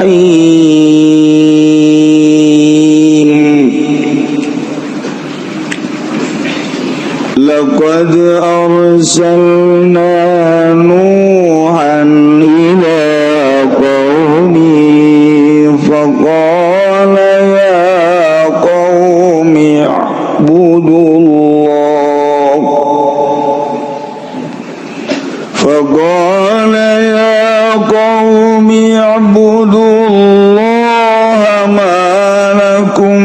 الرحيم. لقد أرسلنا نوحا إلى قومه فقال يا قوم اعبدوا الله، فقال يا قوم اعبدوا الله ما لكم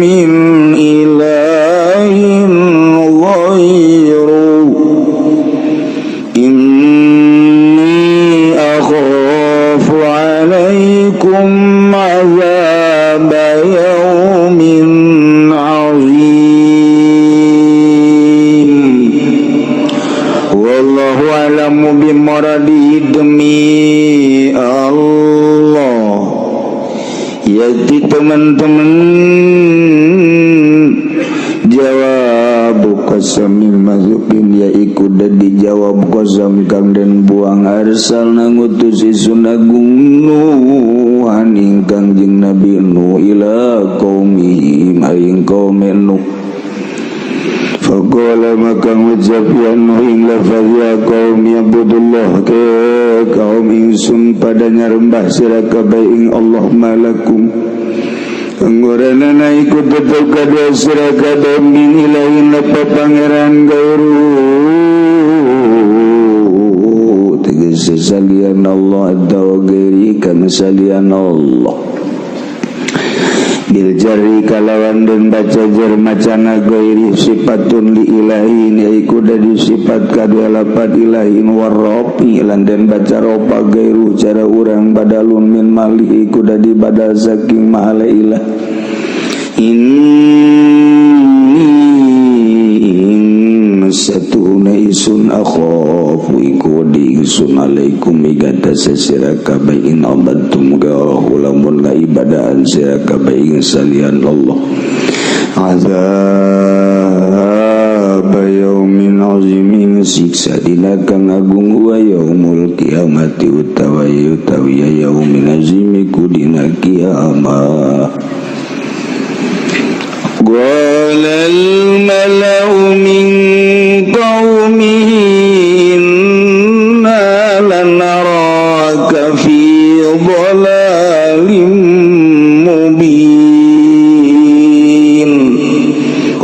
من إله غيره، إني أخاف عليكم عذاب يوم عظيم. والله أعلم بمراده. Demi Allah ya teman-teman, jawab qasamil mahdzufin ya iku dadi jawab qasam kang den buang. Arsalna ngutus isun agung Nuhan ingkang jeung Nabi Nuh ila qaumihi maring kaum Nuh. Faqala maka ngucap ya Nuh ing lafaz ya qaum yabudullah ke kaum ingsun pada nyarembah sira kabeh ing Allah malakum anggoranana iku tetep kadua sira kabeh min ilahin apa pangeran gairu tegese salian Allah atau gairi kang salian Allah bil jarri kalawan den baca jar macana gairi sifatun li ilahin yaiku dadi sifat kadua lapat ilahin warrofi lan den baca ropa gairu cara urang badalun min malih iku dadi badal saking mahale ilah. Inni satuna isun akhafu iku di ingsun alaikum igatase sira kabeh in abadtum gairahu lamun ngaibadahan sira kabeh ing salian Allah azab yaumin azimin siksa dina kang agung wa yaumul kiamati utawa utawi yaumin azim iku dina kiamat. قال الملأ من قومه إنا لنراك في ضلال مبين.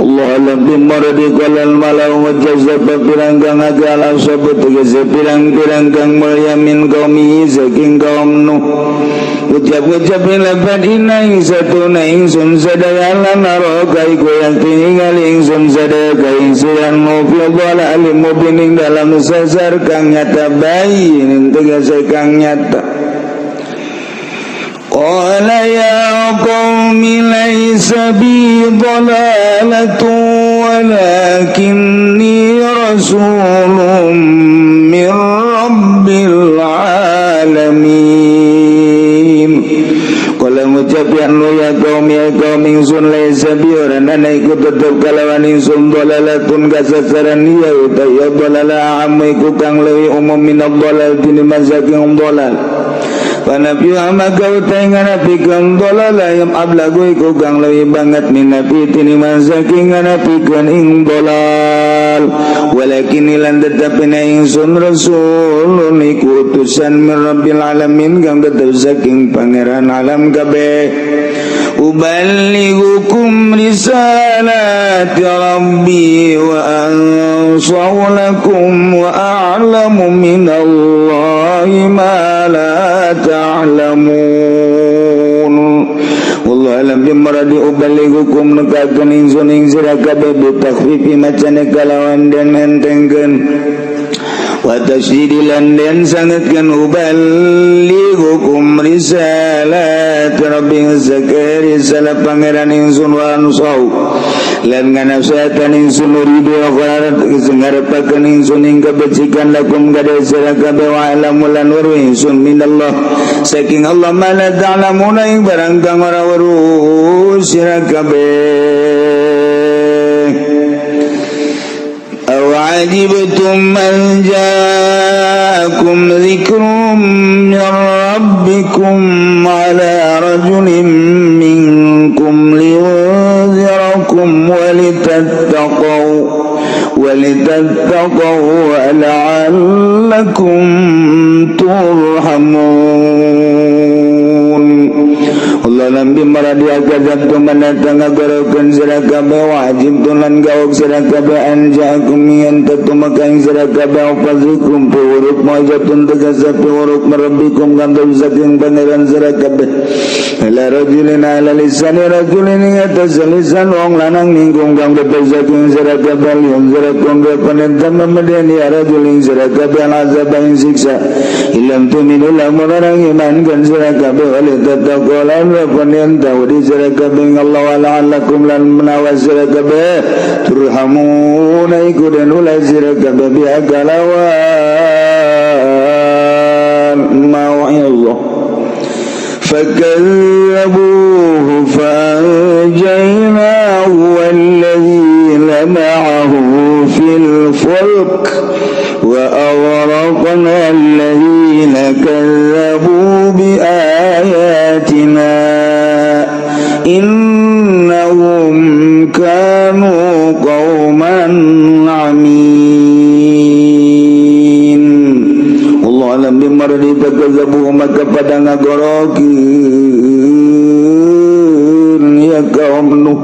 الله أعلم بمراده. قال الملأ وجزب pirang kang akal ashabu tegese pirang-pirang kang mulya min qaumihi saking kaum Nuh ucap-ucap lepat inna ing satuna ingsun sadaya lanaraka iku yakti ningali ingsun sadaya ka ing sira fi dhalalim mubin ing dalam sasar kang nyata bayin tegese kang nyata. قال يا قوم ليس بي ضلالة ولكني رسول من رب العالمين. قال ngucap ya nu ya kaum ya kaum ingsun laisa bi ora ana iku tetep kalawan ingsun dalalatun kasasaran ya uta ya dalala am iku kang leuwih umum minad dalal tinimbang saking dalal. Panapi maka utai nganapikeun dolala yang ablagu iku kang leuwih banget minapi tinimbang saking nganapikeun ing dolal walakin lan tetapi na ingsun rasulun iku utusan min rabbil alamin kang tetep saking pangeran alam kabeh uballighukum risalati rabbi wa ansahu lakum wa a'lamu minallahi ma la ta'lamun. Wallahu a'lam bimuradi. Uballighukum nekakeun ingsun ing sira kabeh bi takhfifi macane kalawan den entengkeun wa tasydidi lan den sangetkeun uballighukum risalat rabbi zakari risalah pangeran ingsun wa ansau lan nganasihatan ingsun uridu akhirat ngarepakeun ingsun ing kabecikan lakum kada sira kabeh wa alamu lan weruh ingsun minallah saking Allah ma la ta'lamuna ing barang kang ora weruh sira kabeh. أو عجبتم أن جاءكم ذكر من ربكم واتقوا لعلكم ترحمون. Allah lambi maradi kadzabtum manata ngagorokeun sira kabeh wajib lan gawok sira kabeh an ja'akum yen tetumaka ing sira kabeh apa zikrun piwuruk mau'izatun tegese piwuruk mir rabbikum kang saking Pangeran sira kabeh ala rajulin ala lisani rajulin ing atas lisan wong lanang minkum kang tetep saking sira kabeh liyunzirakum panen memedeni rajulin sira kabeh azab ing siksa illam tu'minu lamun ora iman kan sira kabeh wali tattaqu lan panen tawdi sira kabeh Allah la'allakum lan menawa sira kabeh turhamuna iku den ulah sira kabeh bi kalawan mau'izah. فكذبوه فأنجيناه والذين معه في الفلك وأغرقنا الذين كذبوا بآياتنا إنهم كانوا قوما عمين. Allah alam bimardi takazzabu maka pada ngagorokeun ya kaum Nuh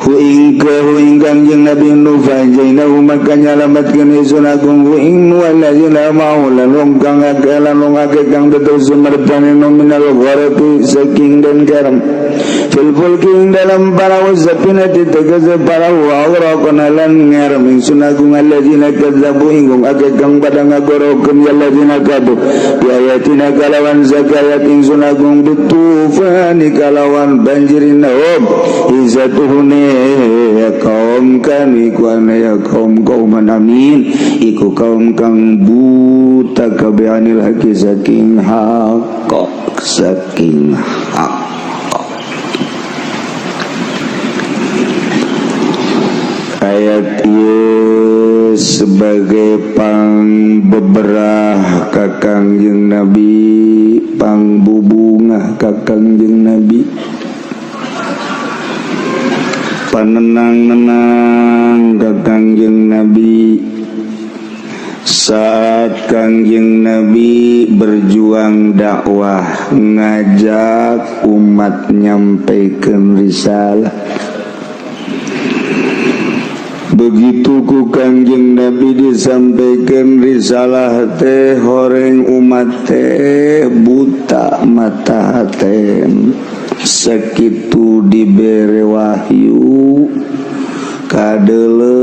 hu ing hu ing Kangjeng Nabi Nuh faanjainahu maka nyalamatkeun ingsun agung hu ing wallazina ma'ahu lan wong kang akeh lan wong akeh kang tetep sumertane minal gharaqi saking den garam fil fulki ing dalam parahu safinati tegese parahu aghraqna lan ngaram ingsun agung allazina kazzabu ing wong akeh kang pada ngagorokeun ya allazina kadu bi ayatina kalawan zakayat ingsun agung bitufani kalawan banjirin hum izatuhune ya kaum kami kuana ya kaum kauman amin iku kaum kang buta kabeh anil haqi saking hak saking hak. Ayat ieu sebagai pang beberah ka Kangjeng Nabi, pang bubungah ka Kangjeng Nabi, panenang-nenang ka Kangjeng Nabi saat Kangjeng Nabi berjuang dakwah ngajak umat nyampaikan risalah. Begitu ku Kangjeng Nabi disampaikan risalah teh horeng umat teh buta mata haten sakitu dibere wahyu kadele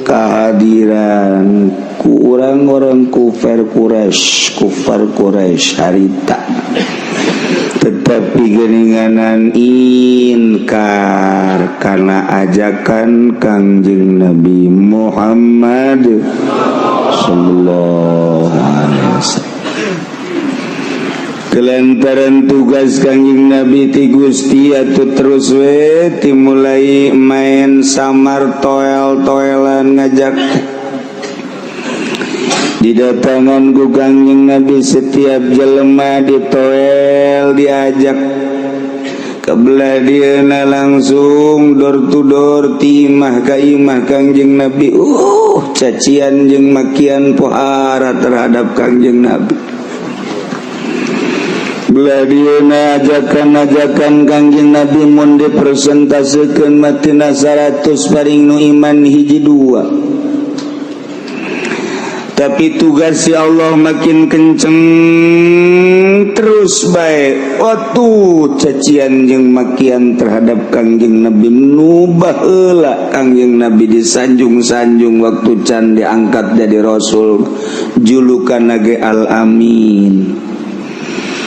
kehadiran ku orang-orang kufar Quraisy, kufar Quraisy harita, tetapi geuninganan inkar karena ajakan Kangjeng Nabi Muhammad sallallahu alaihi wasallam. Kelantaran tugas Kangjeng Nabi ti Gusti atuh terus we dimulai main samar toel-toelan ngajak didatangan ku Kangjeng Nabi setiap jelema ditoel diajak kebelah dieuna langsung door to door ti imah ka imah Kangjeng Nabi, cacian jeung makian pohara terhadap Kangjeng Nabi. Belah dieuna ajakan-ajakan Kangjeng Nabi mun dipresentasekeun matina 100 paling nu iman hiji dua, tapi tugas si Allah makin kenceng terus baik waktu cacian jeung makian terhadap Kangjeng Nabi nu baheula Kangjeng Nabi disanjung-sanjung waktu can diangkat jadi rasul julukan ge Al-Amin,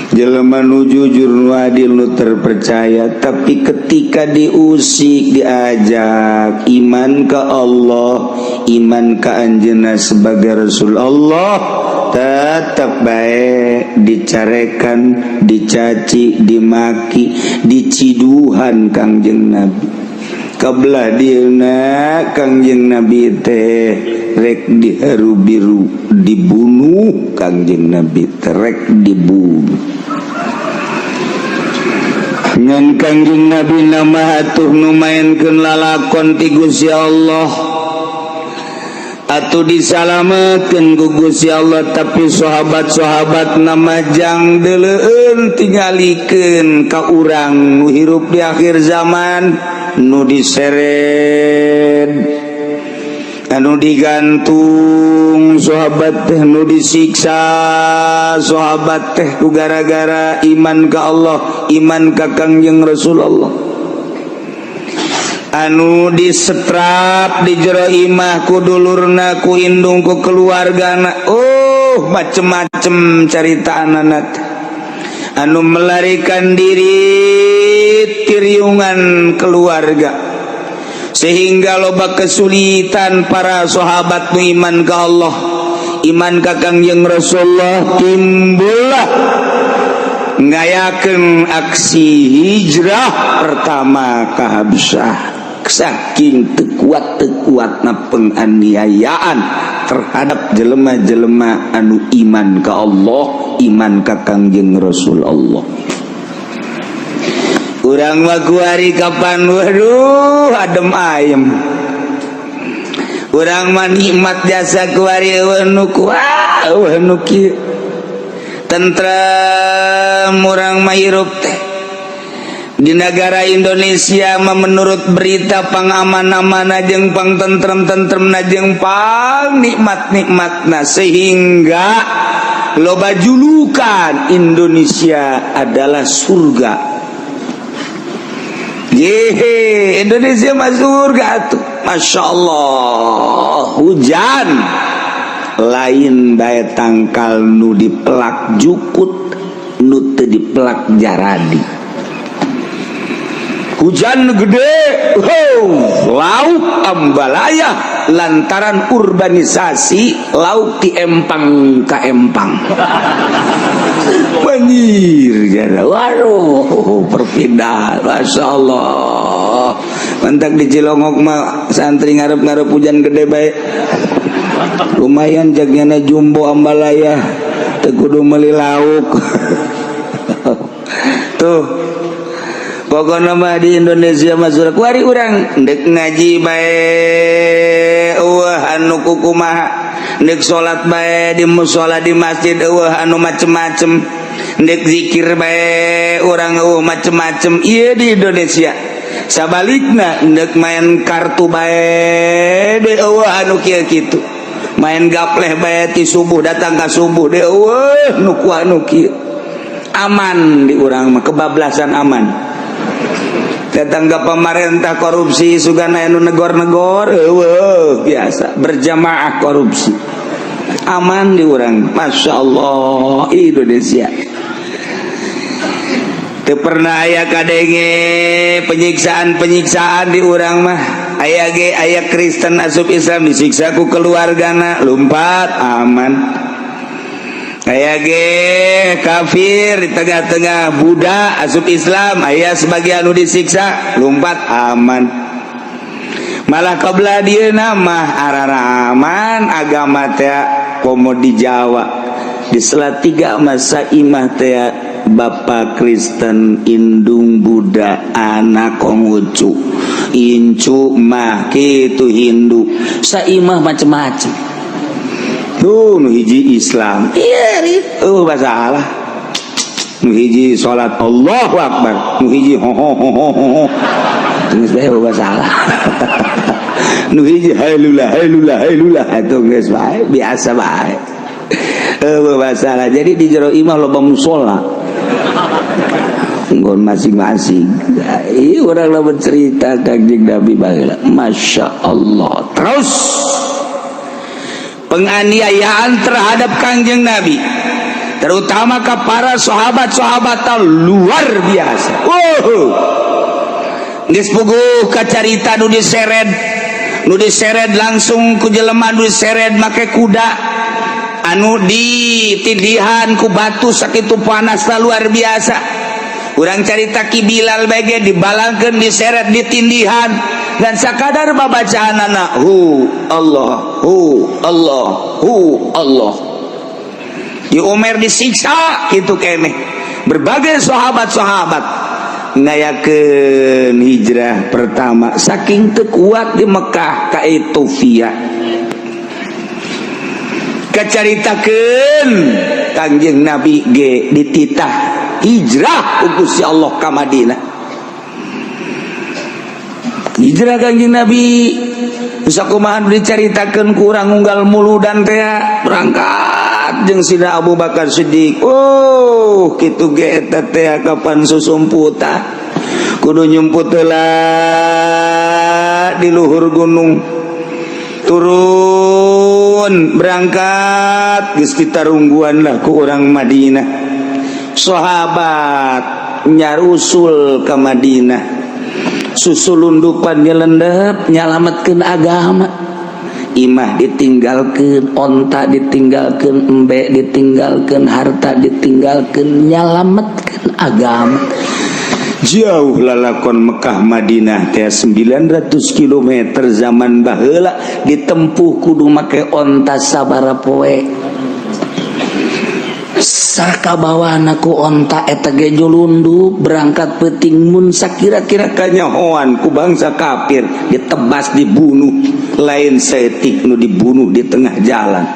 jelema nu jujur, nu adil, nu terpercaya. Tapi ketika diusik diajak iman ke Allah, iman ke anjeunna sebagai Rasul Allah, tetap baik dicarekan, dicaci, dimaki, diciduhan Kangjeng Nabi. Kebelah dieuna Kangjeng Nabi teh rek diharu biru dibunuh Kangjeng Nabi teh rek dibunuh. Ngan Kangjeng Nabi nama atuh nu maenkeun lalakon ti Gusti Allah. Atuh disalametkeun ku Gusti Allah, tapi sahabat-sahabat nama jang deuleueun, tingalikeun ka urang nu hirup di akhir zaman, nu diseret, anu digantung sahabat teh, nu disiksa sahabat teh ku gara-gara iman ka Allah, iman ka Kangjeng Rasulullah, anu disetrap di jero imah ku dulurna, ku indung, ku keluargana. Oh, macem-macem carita anak anu melarikan diri tiriungan keluarga, sehingga loba kesulitan para sahabat nu iman ke Allah, iman ka Kangjeng Rasulullah. Timbullah ngayakeun aksi hijrah pertama ke Habsyah, saking teu kuat teu kuatna penganiayaan terhadap jelema-jelema anu iman ke Allah, iman ka Kangjeng Rasul Allah. Urang mah kuari kapan, waduh, adem ayem. Urang mah nikmat jasa kuari, euweuh nu kuat, euweuh nu kieu, tentrem urang mah hirup teh di negara Indonesia mah. Menurut berita pang aman-aman jeung pang tentrem-tentrem jeung pang nikmat-nikmatna, sehingga loba julukan Indonesia adalah surga. Yehe, Indonesia mah surga tuh. Masya Allah, hujan lain bae tangkal nu dipelak jukut, nu teu dipelak jaradi. Hujan gede, oh, lauk ambalaya lantaran urbanisasi, lauk di empang ka empang banjir jara. Waduh, perpindahan, masya Allah. Mantak di Cilongok mah santri ngarep-ngarep hujan gede baik, lumayan jagnya jumbo ambalaya, teu kudu meuli lauk tuh. Pokoknya mah di Indonesia mah surga. Kuari urang ndek ngaji bae euweuh anu kukumaha, ndek salat bae di musola, di masjid euweuh anu macem-macem, ndek zikir bae urang euweuh macem-macem. Ieu di Indonesia. Sabalikna ndek main kartu bae de euweuh anu kieu kitu, main gapleh bae ti subuh datang ka subuh de euweuh nu ku anu kieu. Aman di urang mah, kebablasan aman. Datang ke pemerintah korupsi sugana anu negor-negor euweuh, biasa berjamaah korupsi. Aman di urang, masya Allah. Indonesia teu pernah aya kadenge penyiksaan-penyiksaan di urang mah. Aya ge aya Kristen asup Islam disiksa ku keluargana, lumpat, aman. Aya ge kafir di tengah-tengah Buddha asup Islam, aya sebagian anu disiksa, lumpat, aman. Malah kebelah dia nama araraman agama teh, komo di Jawa, di Salatiga masa imah teh Bapak Kristen, indung Buddha, anak Konghucu, incu mah kitu Hindu, saimah macem-macem tuh. Nu hiji Islam, iya, oh, masalah. Nu hiji salat Allahu Akbar, nu hiji ho ho ho ho ho, geus bae masalah. Nu hiji hailula hailula hailula, itu geus bae, biasa bae, euweuh masalah. Jadi di jero imah loba musola nggon masing-masing. Iya, orang lah bercerita Kangjeng Nabi baheula, Masya Allah. Terus penganiayaan terhadap Kangjeng Nabi, terutama ke para sahabat-sahabat, luar biasa. Wow, geus puguh kacarita nu diseret, nu diseret langsung ku jelema, nu diseret make kuda, anu ditindihan ku batu sakitu panasna luar biasa. Urang carita Ki Bilal bege dibalangkeun, diseret, ditindihan, dan sakadar babacaan anak hu Allah, hu Allah, hu Allah. Di Umar disiksa gitu keneh. Berbagai sahabat-sahabat ngayakeun hijrah pertama saking teu kuat di Mekah ka Ethiopia. Kacaritakeun Kangjeng Nabi ge dititah hijrah ku Gusti Allah ka Madinah. Hijrah Kangjeng Nabi sakumaha dicaritakeun ku urang unggal muludan teh berangkat jeung Sidina Abu Bakar Siddiq. Oh, kitu ge eta teh kapan susumputan kudu nyumput heula di luhur gunung, turun berangkat, geus ditarungguan lah ku orang Madinah. Sahabat nyarusul ke Madinah, susulundupan nyelendep nyalametkeun agama. Imah ditinggalkeun, onta ditinggalkeun, embe ditinggalkeun, harta ditinggalkeun, nyalametkeun agama. Jauh lalakon Mekah Madinah teh 900 km. Zaman baheula ditempuh kudu make onta sabara poe. Sakabawana ku onta eta ge nyulundup berangkat peuting. Mun sakira-kira kanyahoan ku bangsa kafir, ditebas, dibunuh. Lain saeutik nu dibunuh di tengah jalan.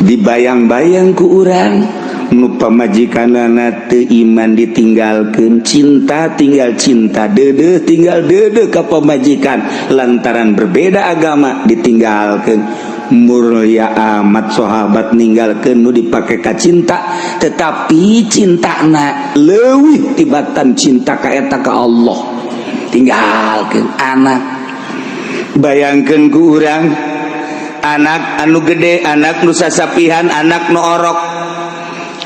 Dibayang-bayang ku urang, nu pamajikanana teu iman ditinggalkeun, cinta tinggal cinta, deudeuh tinggal deudeuh ka pamajikan, lantaran berbeda agama ditinggalkeun. Mulia amat sahabat ninggalkeun nu dipake ka cinta, tetapi cintana leuwih tibatan cinta ka eta ka Allah. Tinggalkeun anak. Bayangkeun ku urang, anak anu gede, anak nu sasapihan, anak nu orok,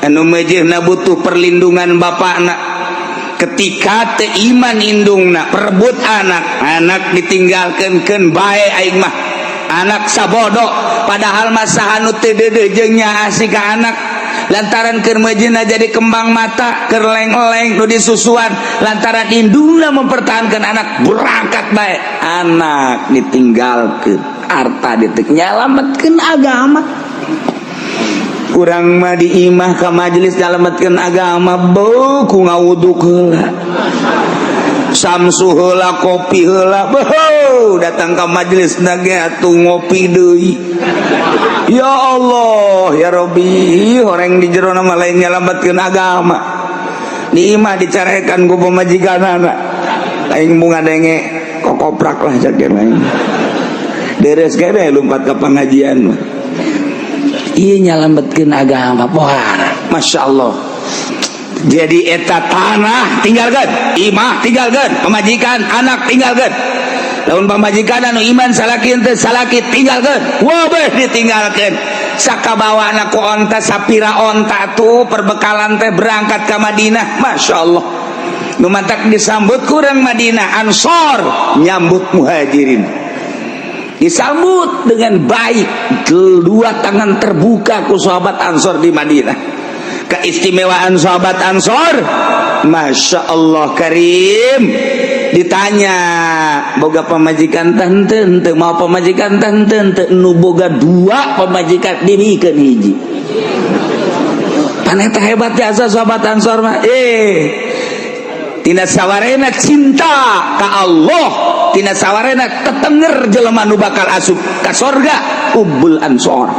anu mejehna butuh perlindungan bapakna. Ketika teu iman indungna, perebut anak. Anak ditinggalkan, keun bae aing mah, anak sabodo. Padahal masa anu teu deudeuh jeung nyaah ka anak, lantaran keur meujeuhna jadi kembang mata, keur leng-leng nu disusuan, lantaran indungna mempertahankan anak, berangkat bae, anak ditinggalkeun, harta ditek, nyalametkeun agama. Kurang mah di imah ka majelis nyalametkeun agama, beuh ku ngawuduk heula, samsu heula, kopi heula. Beuh, datang ka majelis ge atuh ngopi deui. Ya Allah ya Robbi, horeng di jero mah lain nyalametkeun agama. Di imah dicarekan ku pamajikanana, aing bunga denge kokoprak lah cak aing, deres kene lompat ke pengajian mah. Iya, nyalametkeun agama pohara. Masya Allah. Jadi eta tanah tinggalkan, imah tinggalkan, pemajikan, anak tinggalkan. Lamun pamajikan anu iman salaki henteu salaki, tinggalkan, wabeh ditinggalkan. Sakabawana ku onta, sapira onta tuh perbekalan teh, berangkat ke Madinah. Masya Allah, nu matak disambut ku urang Madinah, Ansor nyambut Muhajirin, disambut dengan baik, dua tangan terbuka ku sahabat Ansor di Madinah. Keistimewaan sahabat Ansor, Masya Allah Karim. Ditanya, boga pamajikan tante henteu? Mau pamajikan tante henteu? Nu boga dua pamajikan dibikeun hiji. Pan eta hebat jasa sahabat Ansor mah. Tina sawarena cinta ka Allah, tina sawarena tetenger jelema nu bakal asup ka sorga ubul Ansor,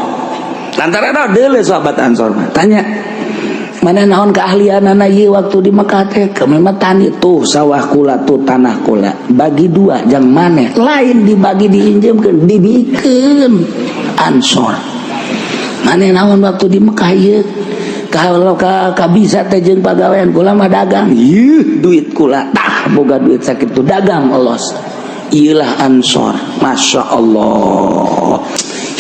lantaran deule sahabat Ansor mah. Tanya, mana naon keahlian ieu waktu di Mekah teh? Kami mah tani. Tuh sawah kula, tuh tanah kula, bagi dua jang maneh. Lain dibagi, diinjemkeun, dibikeun Ansor. Maneh naon waktu di Mekah ieu? Kalau ka bisa teh jeung pagawean? Kula mah dagang. Ieu duit kula, tah boga duit sakitu, dagang olos. Iyalah Ansor. Masya Allah,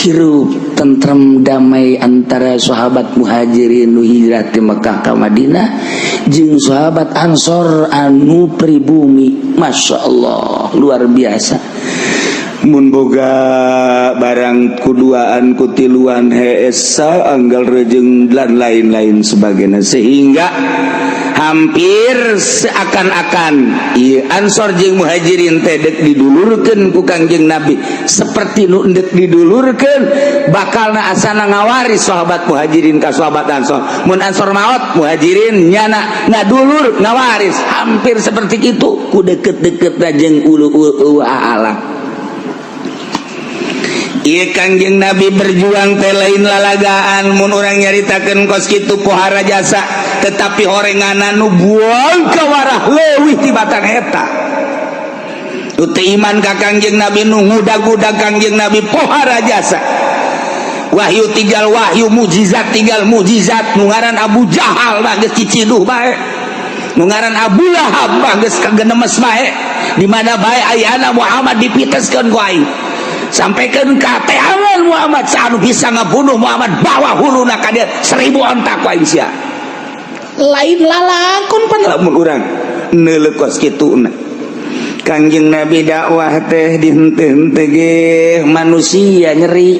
hirup tentrem damai antara sahabat Muhajirin nu hijrah di Mekah ke Madinah jeung sahabat Ansor anu pribumi. Masya Allah, luar biasa. Mun boga barang kuduaan, kutiluan, heesa anggal rejeng dan lain-lain sebagainya, sehingga hampir seakan-akan ieu Ansor jeung Muhajirin teh dek didulurkeun ku Kangjeng Nabi, seperti nu endek didulurkeun, bakalna asana ngawaris sahabat Muhajirin ka sahabat Ansor. Mun Ansor maot, Muhajirin nyana ngadulur ngawaris, hampir seperti itu ku deket-deket jeung ulu ulu ala. Iya, Kangjeng Nabi berjuang teh lain lalagaan. Mun urang nyaritakeun kos kitu pohara jasa, tetapi horenganan nu buang kawarah leuwih tibatan eta. Nu teu iman ka Kangjeng Nabi, nu ngudag-udag Kangjeng Nabi, pohara jasa. Wahyu tinggal wahyu, mujizat tinggal mujizat. Nu ngaran Abu Jahal mah geus ciciduh bae, nu ngaran Abu Lahab mah geus kagenemes bae. Di mana bae ayana Muhammad dipiteskeun ku aing, sampaikan ka teangan Muhammad, anu bisa ngabunuh Muhammad bawa huluna ka dia 1000 onta ku aing sia. Lain lalakon pan lamun urang neuleuh kos kituna. Kangjeng Nabi dakwah teh dihenteu-henteu ge manusia nyeri,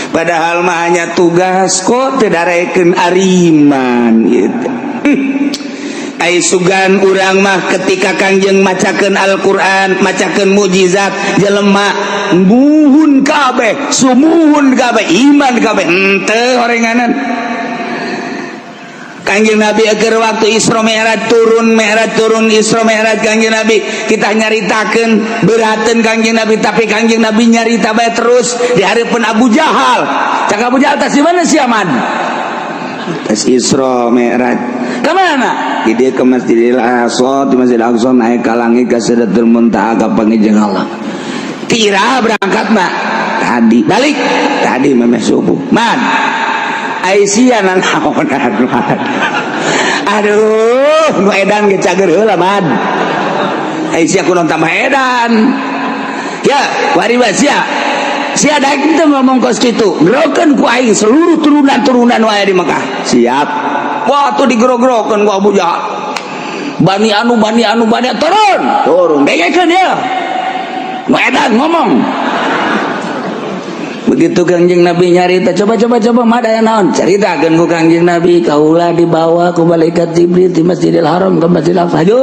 padahal mah hanya tugas, kok teu darekeun ariman gitu. Ai sugan urang mah ketika Kangjeng macakeun Al-Qur'an, macakeun mukjizat, jelema muhun kabeh, sumuhun kabeh, iman kabeh. Henteu horenganan. Kangjeng Nabi agar waktu Isra Mi'raj turun, Mi'raj turun, Isra Mi'raj Kangjeng Nabi kita nyaritakeun berateun Kangjeng Nabi, tapi Kangjeng Nabi nyarita bae terus di hareupeun Abu Jahal. Cak Abu Jahal, "Tas di mana sia, Man?" "Tas Isra Mi'raj." "Kemana?" Di dia ke Masjidil Aqsa, di Masjidil Aqsa naik ke langit, ke Sidratul Muntaha, ka panggih Allah. "Tira berangkat, Mak?" "Tadi." "Balik?" "Tadi memeh subuh." "Man, Aisyah nanaonan, Man? Aduh, nu edan ge cager heula, Man. Aisyah kudu tambah edan." Ya, wari sia. Sia daek teu ngomong kos kitu? Gerokeun ku aing seluruh turunan-turunan wae di Mekah. Siap. Wah, tuh digerok-gerokeun ku Abu Jahal. Bani anu, bani anu, bani turun. Turun. Dengekeun ya. Nu edan ngomong. Begitu Kangjeng Nabi nyarita, "Coba, coba, coba, mah aya naon?" Caritakeun ku Kangjeng Nabi, "Kaula dibawa ku malaikat Jibril di Masjidil Haram ke Masjidil Aqsa. Hayu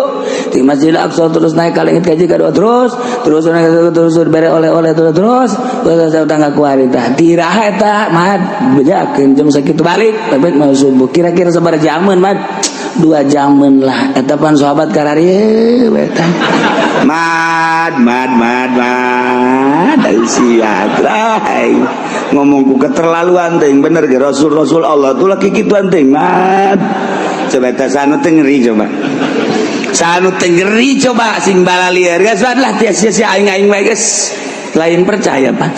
di Masjidil Aqsa terus naik ka langit kaji kadua, terus terus naik, terus bere oleh-oleh, terus terus terus tangga kuari. Tah tiraha eta, Mad?" "Bejakeun jam sakitu balik, balik mau subuh." "Kira-kira sabaraha jaman, Mad?" "2 jaman lah." Eta pan sahabat kararieu eta. "Mad, mad, mad, mad, sia ngomong ku keterlaluan teh bener ge. Rasul, Rasul Allah tuh laki kituan teh, Mad." Coba eta sanu teh ngeri, coba sanu teh ngeri, coba sing balalieur geus lah sia-sia aing aing bae geus lain percaya pan.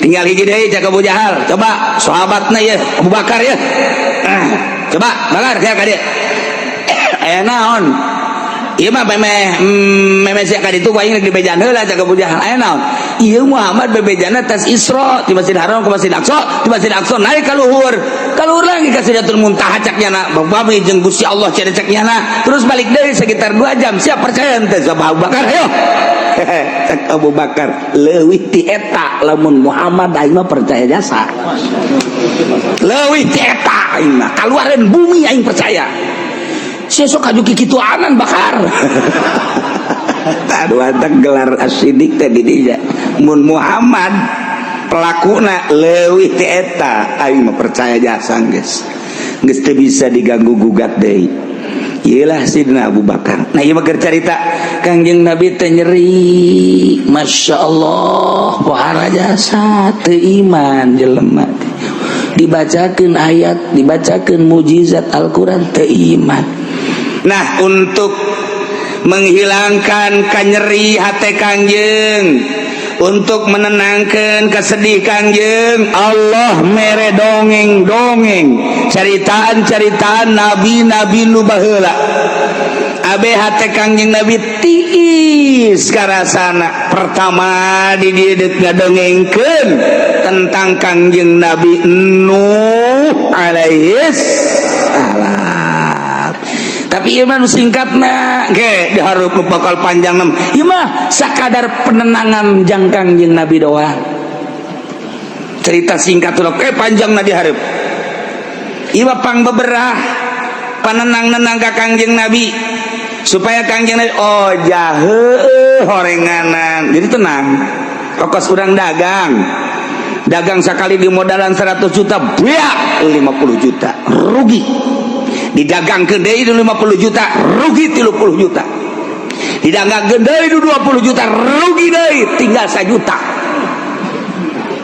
Tinggal hiji deui, cak Abu Jahal, "Coba sahabatna ya, Abu Bakar ya. Ah, coba Bakar ya ka dieu. Aya naon? Ieu mah memeh memeh sia ka ditu ku aing rek dibejaan heula." Cak Abu Jahal, "Aya naon? Ieu Muhammad bebejana tas Isra di Masjid Haram ke Masjid Aqsa, di Masjid Aqsa naik ka luhur, ka luhur lagi ka Sidratul Muntaha, cak nyana bami jeung Gusti Allah cenah cak nyana, terus balik deui sekitar 2 jam. Siap percaya henteu? Coba Abu Bakar, ayo." Cak Abu Bakar, "Leuwih ti eta lamun Muhammad, aing mah percaya jasa. Leuwih ti eta aing mah kaluareun bumi aing percaya. Sia sok aju kikituanan, Bakar." Aduh, gelar as-Siddiq teh di dinya. Mun Muhammad pelakuna leuwih ti eta, aing mah percaya jasa geus. Geus teu bisa diganggu gugat deui. Iyalah Sidina Abu Bakar. Nah, ieu mah keur carita Kangjeng Nabi teh nyeri. Masya Allah, pohara jasa teu iman jelema teh. Dibacakeun ayat, dibacakeun mujizat Al-Qur'an, teu iman. Nah, untuk menghilangkan kanyeri hati Kangjeng, untuk menenangkan kesedih Kangjeng, Allah mere dongeng-dongeng, ceritaan-ceritaan nabi-nabi nu baheula. Abe hate Kangjeng Nabi tiis karasana. Pertama di dieu ngadongengkeun tentang Kangjeng Nabi Nuh alaihis salam. Tapi ieu mah nu singkatna ge dihareup bakal panjang nem. Ieu mah sakadar penenangan jang Kangjeng Nabi doang. Cerita singkat tuh panjang na dihareup. Ieu mah pang beberah panenang-nenang ka Kangjeng Nabi supaya Kangjeng Nabi, oh jahe horenganan, jadi tenang. Kokos urang dagang, dagang sekali di modalan 100 juta, biak 50 juta rugi. Didagang ke deui 50 juta, rugi 30 juta. Didagang deui 20 juta, rugi deui, tinggal 1 juta.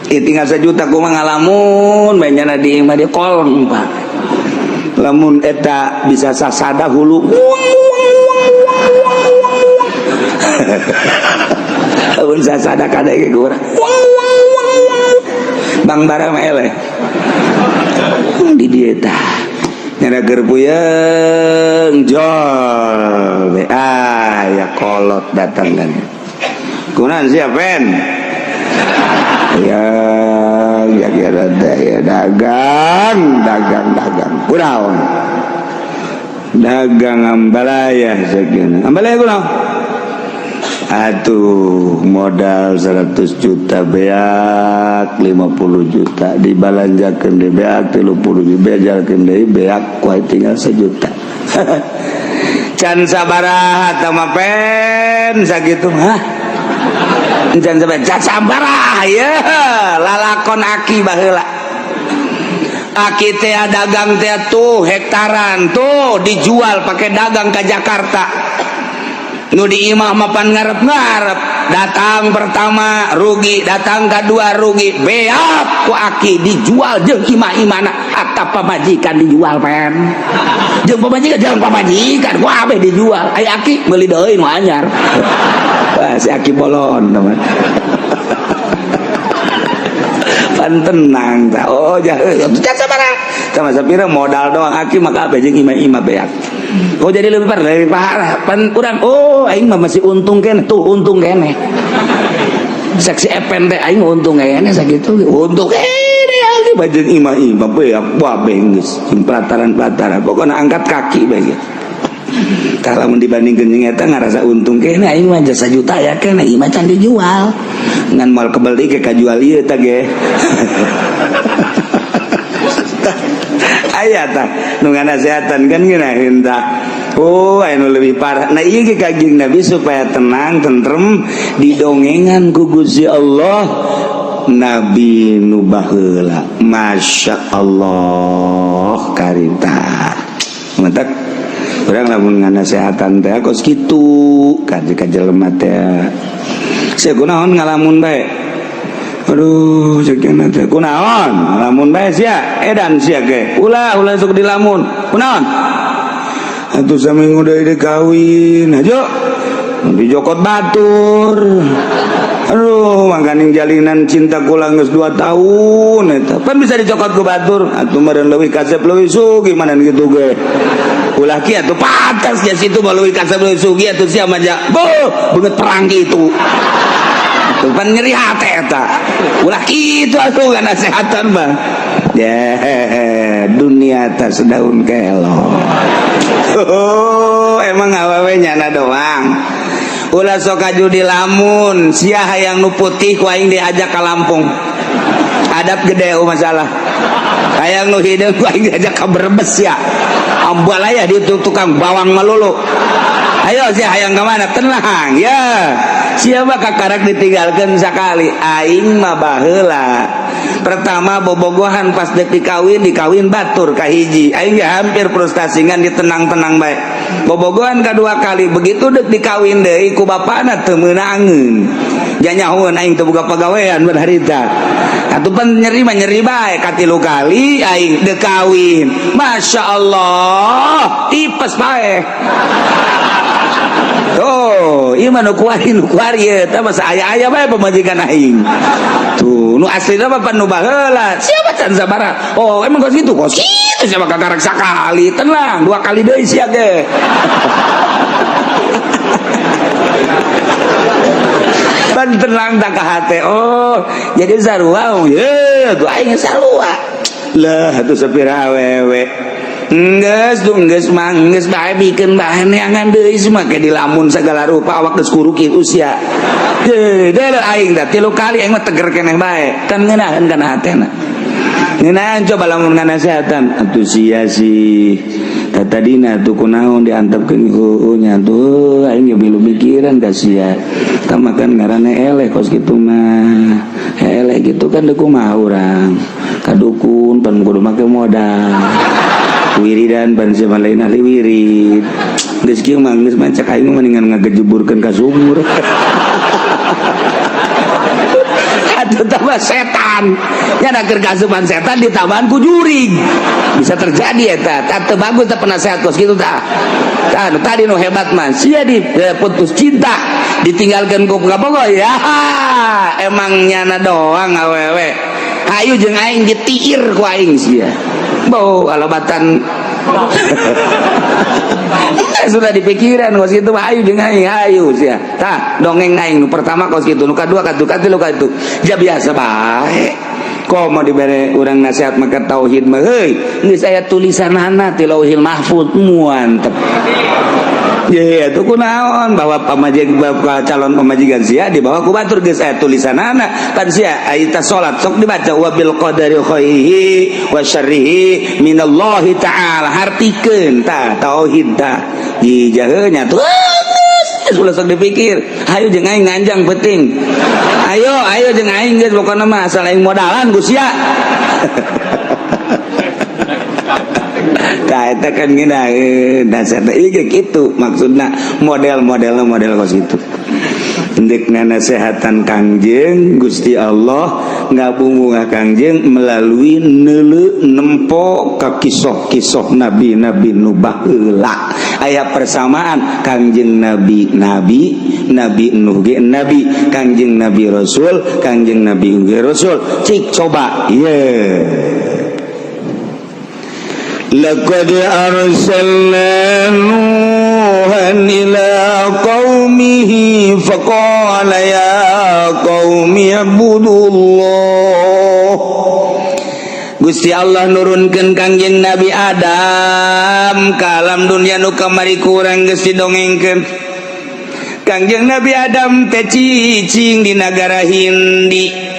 Ieu tinggal 1 juta kumaha ngalamun bae nyana di imah dia kolong, Pak. Lamun eta bisa sasada hulu wang wang wang wang wang wang. Lamun sasada kadege ku urang wang wang wang wang. Bang bara mah eleh. Di dieu tah. Nyana keur puyeng jol we ah ya kolot datang dan. Kunaon sia, Pen? Ya, ya kira ya dagang, dagang, dagang. Kunaon? Dagang ambalaya sekian. Ambalaya kunaon? Atuh modal 100 juta beak 50 juta dibalanjakeun deui, beak 30 juta beajalkeun deui, beak kuai tinggal 1 juta. Can sabaraha tah mah, Pen, sakitu mah? Can sabaraha, can sabaraha ya lalakon aki baheula. Aki teh dagang teh tuh hektaran tuh dijual pakai dagang ke Jakarta. Nu di imah mapan ngarep-ngarep, datang pertama rugi, datang kedua rugi, beak ku aki dijual jeung imah-imahna, hatta pamajikan dijual, Pen, jeung pamajikan, jeung pamajikan ku abeh dijual. Ai aki meuli deui nu anyar. Wah, si aki bolon teman pan tenang tah. Oh ja, sabaraha sama sapira modal doang aki maka abeh jeung imah-imah beak. Oh, jadi lebih parah, lebih parah. Pan urang, oh aing mah masih untung kene, tuh untung kene. Saksi Epen teh aing untung kene sakitu. Untung kene aki bajeun imah-imah beak wabe geus jeung pelataran-pelataran. Pokona angkat kaki bae ge. Tah lamun dibandingkeun jeung eta ngarasa untung kene aing mah jasa juta ya kene imah can dijual. Ngan moal kebel deui ke kajual ieu tah ge. Aya tah nu nganasehatan kan ngeunaheun tah. Oh, aya nu leuwih parah. Nah, ieu ge Kanjeng Nabi supaya tenang, tentrem didongengan ku Gusti Allah Nabi nu baheula. Masya Allah karita. Matak urang lamun nganasehatan teh kos kitu ka ka jelema teh. Sia kunaon ngalamun bae? Aduh, cek teh kunaon? Ngalamun bae sia, edan sia ge. Ulah, ulah sok dilamun. Kunaon? Atuh saminggu deui dikawin. Ajo. Dijokot batur. Aduh, makaning jalinan cinta kula geus 2 tahun eta. Pan bisa dicokot ku batur. Atuh meureun leuwih kasep leuwih sugih mana gitu ge. Ulah kieu atuh pantas ya situ mah leuwih kasep leuwih sugih atuh sia mah ja. Boh, beungeut perang kitu. Tuh pan nyeri hate eta. Ulah kitu atuh nasehatan mah. Ya, dunia atas daun kelo. Oh, emang awewe nyana doang. Ulah sok kaju di lamun, sia hayang nu putih ku aing diajak ka Lampung. Adab gede oh masalah. Hayang nu hideung ku aing diajak ka Brebes ya. Ambalaya di tukang bawang melulu. Ayo sia hayang ka mana? Tenang ya. Siapa kakarak ditinggalkan sekali. Aing mah baheula. Pertama bobogohan pas dek dikawin, dikawin batur kahiji. Aing ge hampir frustasi ngan ditenang-tenang bae. Bobogohan kedua kali begitu dek dikawin deui ku bapana teu meunangeun. Janyahoeun aing teu boga pagawean beun harita. Atuh pan nyeri mah nyeri bae katilu kali aing dek kawin. Masya Allah, tipes bae. Oh, ieu mah nu kuari eta mah aya-aya bae pamajikan aing. Tuh, nu aslina mah pan nu baheula. Siapa can sabaraha? Oh, emang kos kitu? Kos kitu siapa kakarak sakali. Tenang, dua kali deui sia ge. Pan tenang tak ka hate. Oh, jadi sarua. Ye, tuh aing sarua. Lah, atuh sapira awewe. Enggeus tuh enggeus mah enggeus bae bikeun bae neangan deui semua ke dilamun segala rupa awak geus kuruki usia. Heuh, deuleu aing da tilu kali aing mah teger keneh bae. Kan ngeunaheun kana hatena. Ngeunaheun coba lamun nganasehatan atuh sia sih. Tadina tuh kunaon diantepkeun heueuh nya tuh aing ge milu mikiran ka sia. Tah makan ngaranna eleh kos kitu mah. Eleh gitu kan deuk kumaha urang. Ka dukun pan kudu make modal. Wiridan pan sia lain ahli wirid. Geus kieu mah geus mah cek aing mah mendingan ngagejeburkeun ka sumur. Atuh tambah setan. Setan nya da keur kaasupan setan ditambahan ku jurig, bisa terjadi eta. Tah, teu bagus teh penasehat kos kitu. Tah, tah nu tadi nu hebat mah sia di putus cinta, ditinggalkeun ku kabogoh, ya emang nyana doang awewe, hayu jeung aing, ditiir ku aing sia bau alabatan. Sudah dipikiran kos kitu mah, hayu jeung aing, hayu sia. Tah, dongeng aing nu pertama kos kitu, nu kadua katu, katilu katu, ja biasa bae. Kok mau dibere urang nasihat maka tauhid mah, heuy, geus aya tulisanana ti Lauhil Mahfuz, mantep. Ya, itu kunaon bahwa pamajik calon pamajikan sia dibawa ku batur, geus aya tulisanana kan. Sia aya salat sok dibaca wa bil qadari khairihi wa syarrihi minallahi ta'ala, hartikeun tah tauhid. Tah, dijaheunya tuh geus ulah sok dipikir, hayu jeung aing nganjang penting, ayo ayo jeung aing, geus pokona mah asal aing modalan ku sia. Tah, eta kan ngeunaheun dasar teh ieu kitu maksudna, model-modelna model kos kitu. Ndek nasehatan Kangjeng, Gusti Allah ngabunga Kangjeng melalui neuleu nempo ka kisoh-kisoh nabi-nabi nu baheula. Aya persamaan, Kangjeng Nabi nabi, Nabi Nuh ge nabi, Kangjeng Nabi Rasul, Kangjeng Nabi ge Rasul. Cik coba ye. لقد أرسلنا نوحا إلى قومه فقال يا قوم اعبدوا الله. Gusti Allah nurunkeun Kangjeng Nabi Adam ka alam dunia nu kamari kurang geus didongengkeun. Kangjeng Nabi Adam teh cicing di nagara Hindi.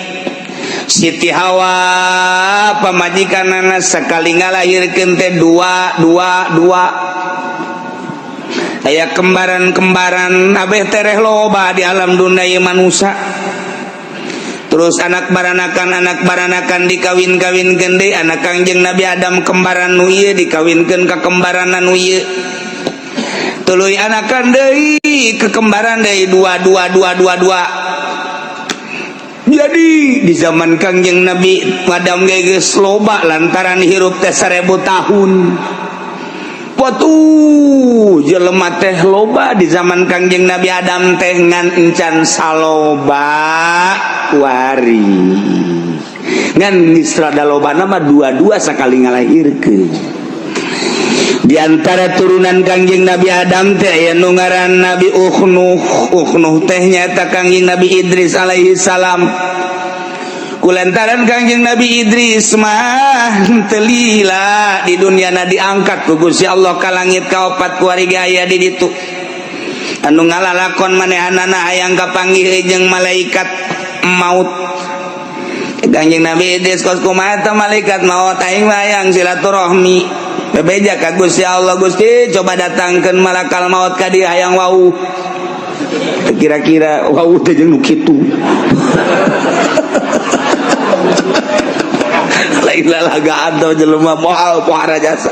Siti Hawa pamajikanana sekali ngalahirkeun teh dua dua dua, aya kembaran-kembaran abeh tereh loba di alam dunia ieu manusia. Terus anak baranakan dikawin-kawinkeun deui. Anak Kangjeng Nabi Adam kembaran nu ieu dikawinkeun ka kembaran nu ieu, tuluy anakan deui ke kembaran deui, dua dua dua dua dua. Jadi di zaman Kangjeng Nabi Adam geus loba lantaran hirup teh 1000 tahun. Watu jelema teh loba di zaman Kangjeng Nabi Adam teh, ngan encan saloba kuari, ngan geus rada loba nama dua-dua sakali ngalahirkeun. Di antara turunan Kangjeng Nabi Adam teh aya nu ngaran Nabi Ukhnuh. Ukhnuh teh nyaeta Kangjeng Nabi Idris alaihi salam. Kulantaran Kangjeng Nabi Idris mah teu lila di dunia na, diangkat ku Gusti Allah ka langit kaopat, kuari ge aya di ditu anu ngalalakon manehanana hayang kapanggih jeung malaikat maut. Kangjeng Nabi Idris kos kumaha teh malaikat maut, aing mah hayang silaturahmi. Bebeja ka Gusti Allah, "Gusti, coba datangkeun malakal maut ka dieu, hayang wau." Kira-kira wau teh jeung nu kitu, lain lalagaan teh jelema, moal pohara jasa.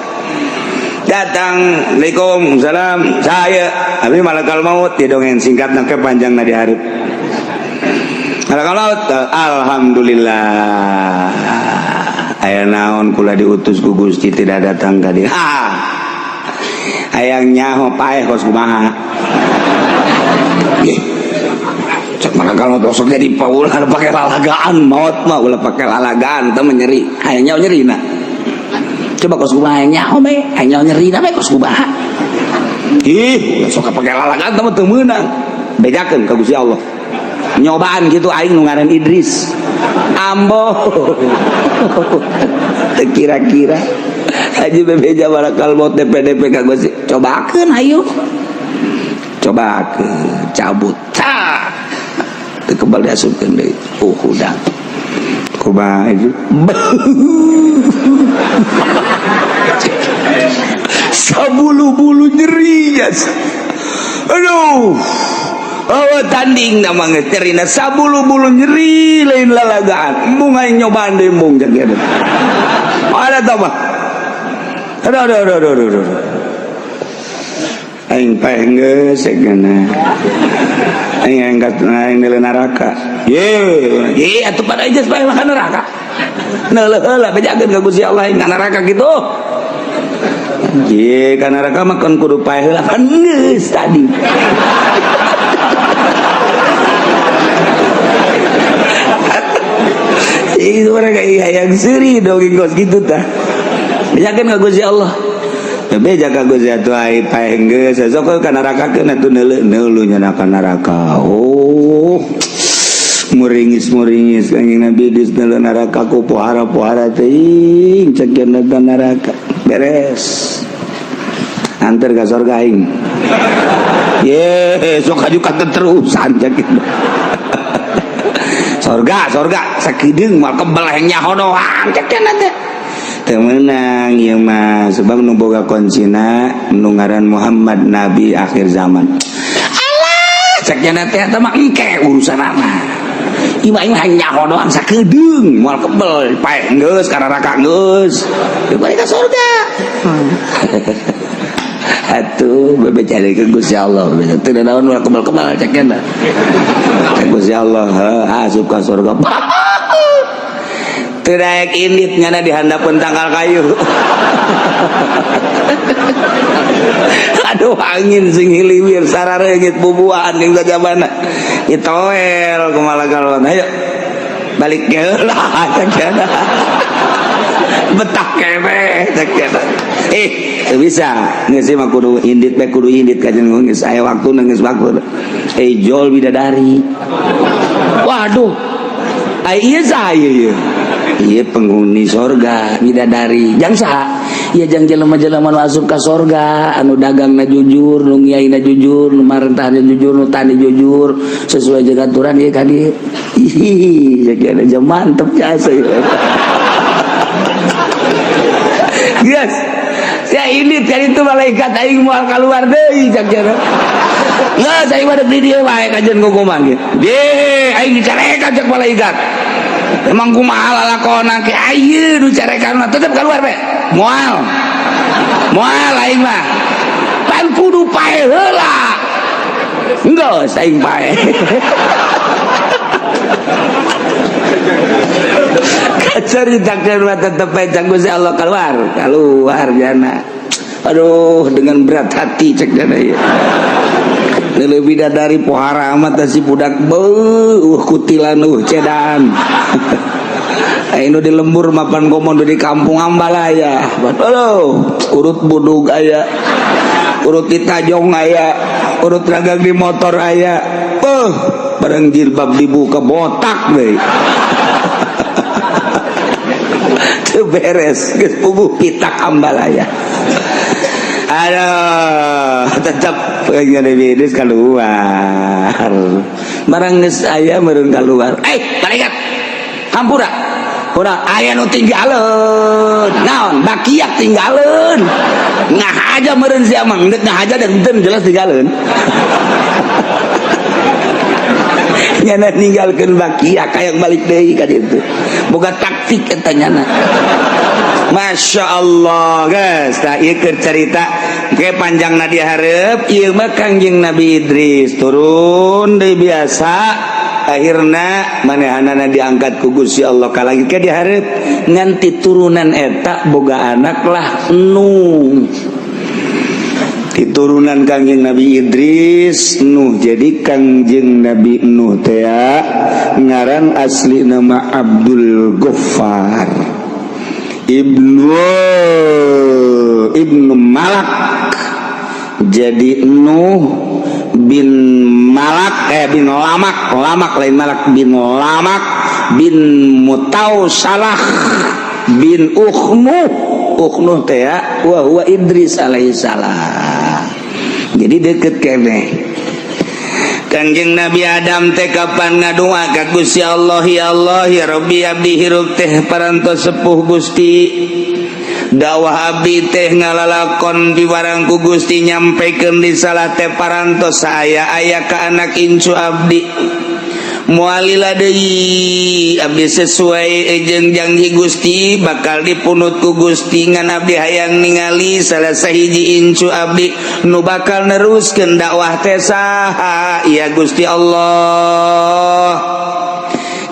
Datang, "Assalamualaikum salam, saya abi malakal maut." Dia dongeng singkat ke panjang na di hareup malakal maut, "Alhamdulillah, aya naon kula diutus ku Gusti tidak datang ka dieu?" "Ah, hayang nyaho paeh kos kumaha." Ih, cek malakal maut, sok jadi paulah pakai lalagaan, maut mah ulah pakai lalagaan teh nyeri, hayang nyaho nyeri na. Coba kos kumaha hayang nyaho bae, hayang nyaho nyeri na bae kos kumaha. Ih, sok pakai lalagaan teh mah teu meunang. Bejakeun ka Gusti Allah. Nyobaan gitu aing nu ngaran Idris. Ambo. Teu kira-kira. Haji bebeja malakal maut DPDP ka Gusti. Cobakeun ayo. Cobakeun, cabut. Tah. Teu kebal diasupkeun deui. Oh, hudang. Kumaha itu? Sabulu-bulu nyeri jas. Aduh. Oh, tanding nama nyerina sabulu-bulu nyeri, lain lalagaan. Embung aing nyobaan deui, embung cek ieu. Ada tah mah. Aduh aduh aduh aduh aduh. Aing paeh geus cenah. Aing angkat aing neuleuh neraka. Ye, ye atuh pada geus paeh mah ka neraka. Neuleuh heula bejakeun ka Gusti Allah aing ka neraka kitu. Ye, ka neraka mah kan kudu paeh heula kan geus tadi. Itu mereka iya yang seri dongeng kos gitu tah. Bejakeun ka Gusti Allah. Beja ka Gusti atuh ai paeh geus sok ka neraka keun atuh neuleuh neuleuh nya ka neraka. Oh. Muringis-muringis Kanjeng Nabi Idris neuleuh neraka ku pohara-pohara teuing cek cenah neraka. Beres. Anter ka surga aing. Ye, sok haju ka terusan cek. Sorga, sorga sakideung moal kebel hayang nyaho doang cek cenah teh. Teu meunang ieu mah sebab nu boga kuncina nu ngaran Muhammad nabi akhir zaman. Alah, cek cenah teh eta mah engke urusanana. Ieu mah hayang nyaho doang sakedeung moal kebel paeh geus ka neraka geus. Balik ka surga. Atuh bebe cari ke Gusti Allah. Teu naon moal kebel-kebel cek cenah. Cek Gusti Allah, heuh asup ka surga. Teu daek indit nyana di handapeun tangkal kayu. Aduh angin sing hiliwir sarareungit bubuahan jeung sajabana. Itoel kumaha galon. Ayo balik ke heula cek cenah. Betah kene cek cenah. Teu bisa. Geus mah kudu indit bae kudu indit ka jeung geus aya waktuna geus waktu. Jol bidadari. Waduh. Ai ieu saha ieu? Ieu penghuni sorga bidadari. Jang saha? Ieu jang jelema-jelema nu asup ka sorga, anu dagangna jujur, nu ngiaina jujur, nu marentahna jujur, nu tani jujur, sesuai jeung aturan ieu ka dieu. Ih, jadi aja mantep jasa ieu. Geus. Ya ini kan itu malaikat aing moal keluar deui cak cenah. Geus aing mah di dieu wae kajeun kukuman ge. Ye, aing dicarekan cak malaikat. Emang kumaha lalakona ke ayeuna nu carekan mah tetep keluar be. Moal. Moal aing mah. Pan kudu pae heula. Geus aing pae. Kacaritakeun mah tetep bae cak Gusti Allah keluar, keluar jana. Aduh, dengan berat hati cek jana ieu. Leuwih bidadari pohara amat si budak beuh kutilan cedan. Ayo di lembur mapan komodo di kampung Ambalaya. Aduh, urut budug aya. Urut di tajong aya, urut dagang di motor aya. Beuh, bareng jilbab dibuka botak deui. Teu beres, geus puguh pitak Ambalaya. Aduh, tetap Nabi Idris keluar. Barang geus aya meureun keluar. Malaikat. Hampura. Urang aya nu tinggaleun. Naon? Bakiak tinggaleun. Ngahaja meureun sia mah, geus ngahaja dan henteu jelas tinggaleun. Nyana ninggalkeun bakiak hayang balik deui ka ditu. Boga taktik eta nyana. Masya Allah guys, tak ieu keur carita ke panjangna dihareup ieu mah Kangjeng Nabi Idris turun deui biasa akhirna manehanana diangkat ku Gusti Allah ka langit ke dihareup nganti turunan eta boga anak lah Nuh. Diturunan Kangjeng Nabi Idris Nuh. Jadi Kangjeng Nabi Nuh teh ngaran asli nama Abdul Ghaffar Ibnu Malak. Jadi Nuh bin Malak bin Lamak, Lamak lain Malak, bin Lamak bin Mutausalah bin Ukhnuh. Ukhnuh teh wa huwa Idris alaihi salam. Jadi deket kene. Kangjeng Nabi Adam teh kapan ngadua ka Gusti Allah, ya Allah ya Rabbi abdi hirup teh parantos sepuh Gusti. Dakwah abdi teh ngalalakon piwarang ku Gusti nyampekeun risalah teh parantos saya aya ka anak incu abdi. Moal lila deui abdi sesuai jeung janji Gusti, bakal dipundut ku Gusti, ngan abdi hayang ningali salah sahiji incu abdi nu bakal neruskeun dakwah teh saha ya Gusti Allah.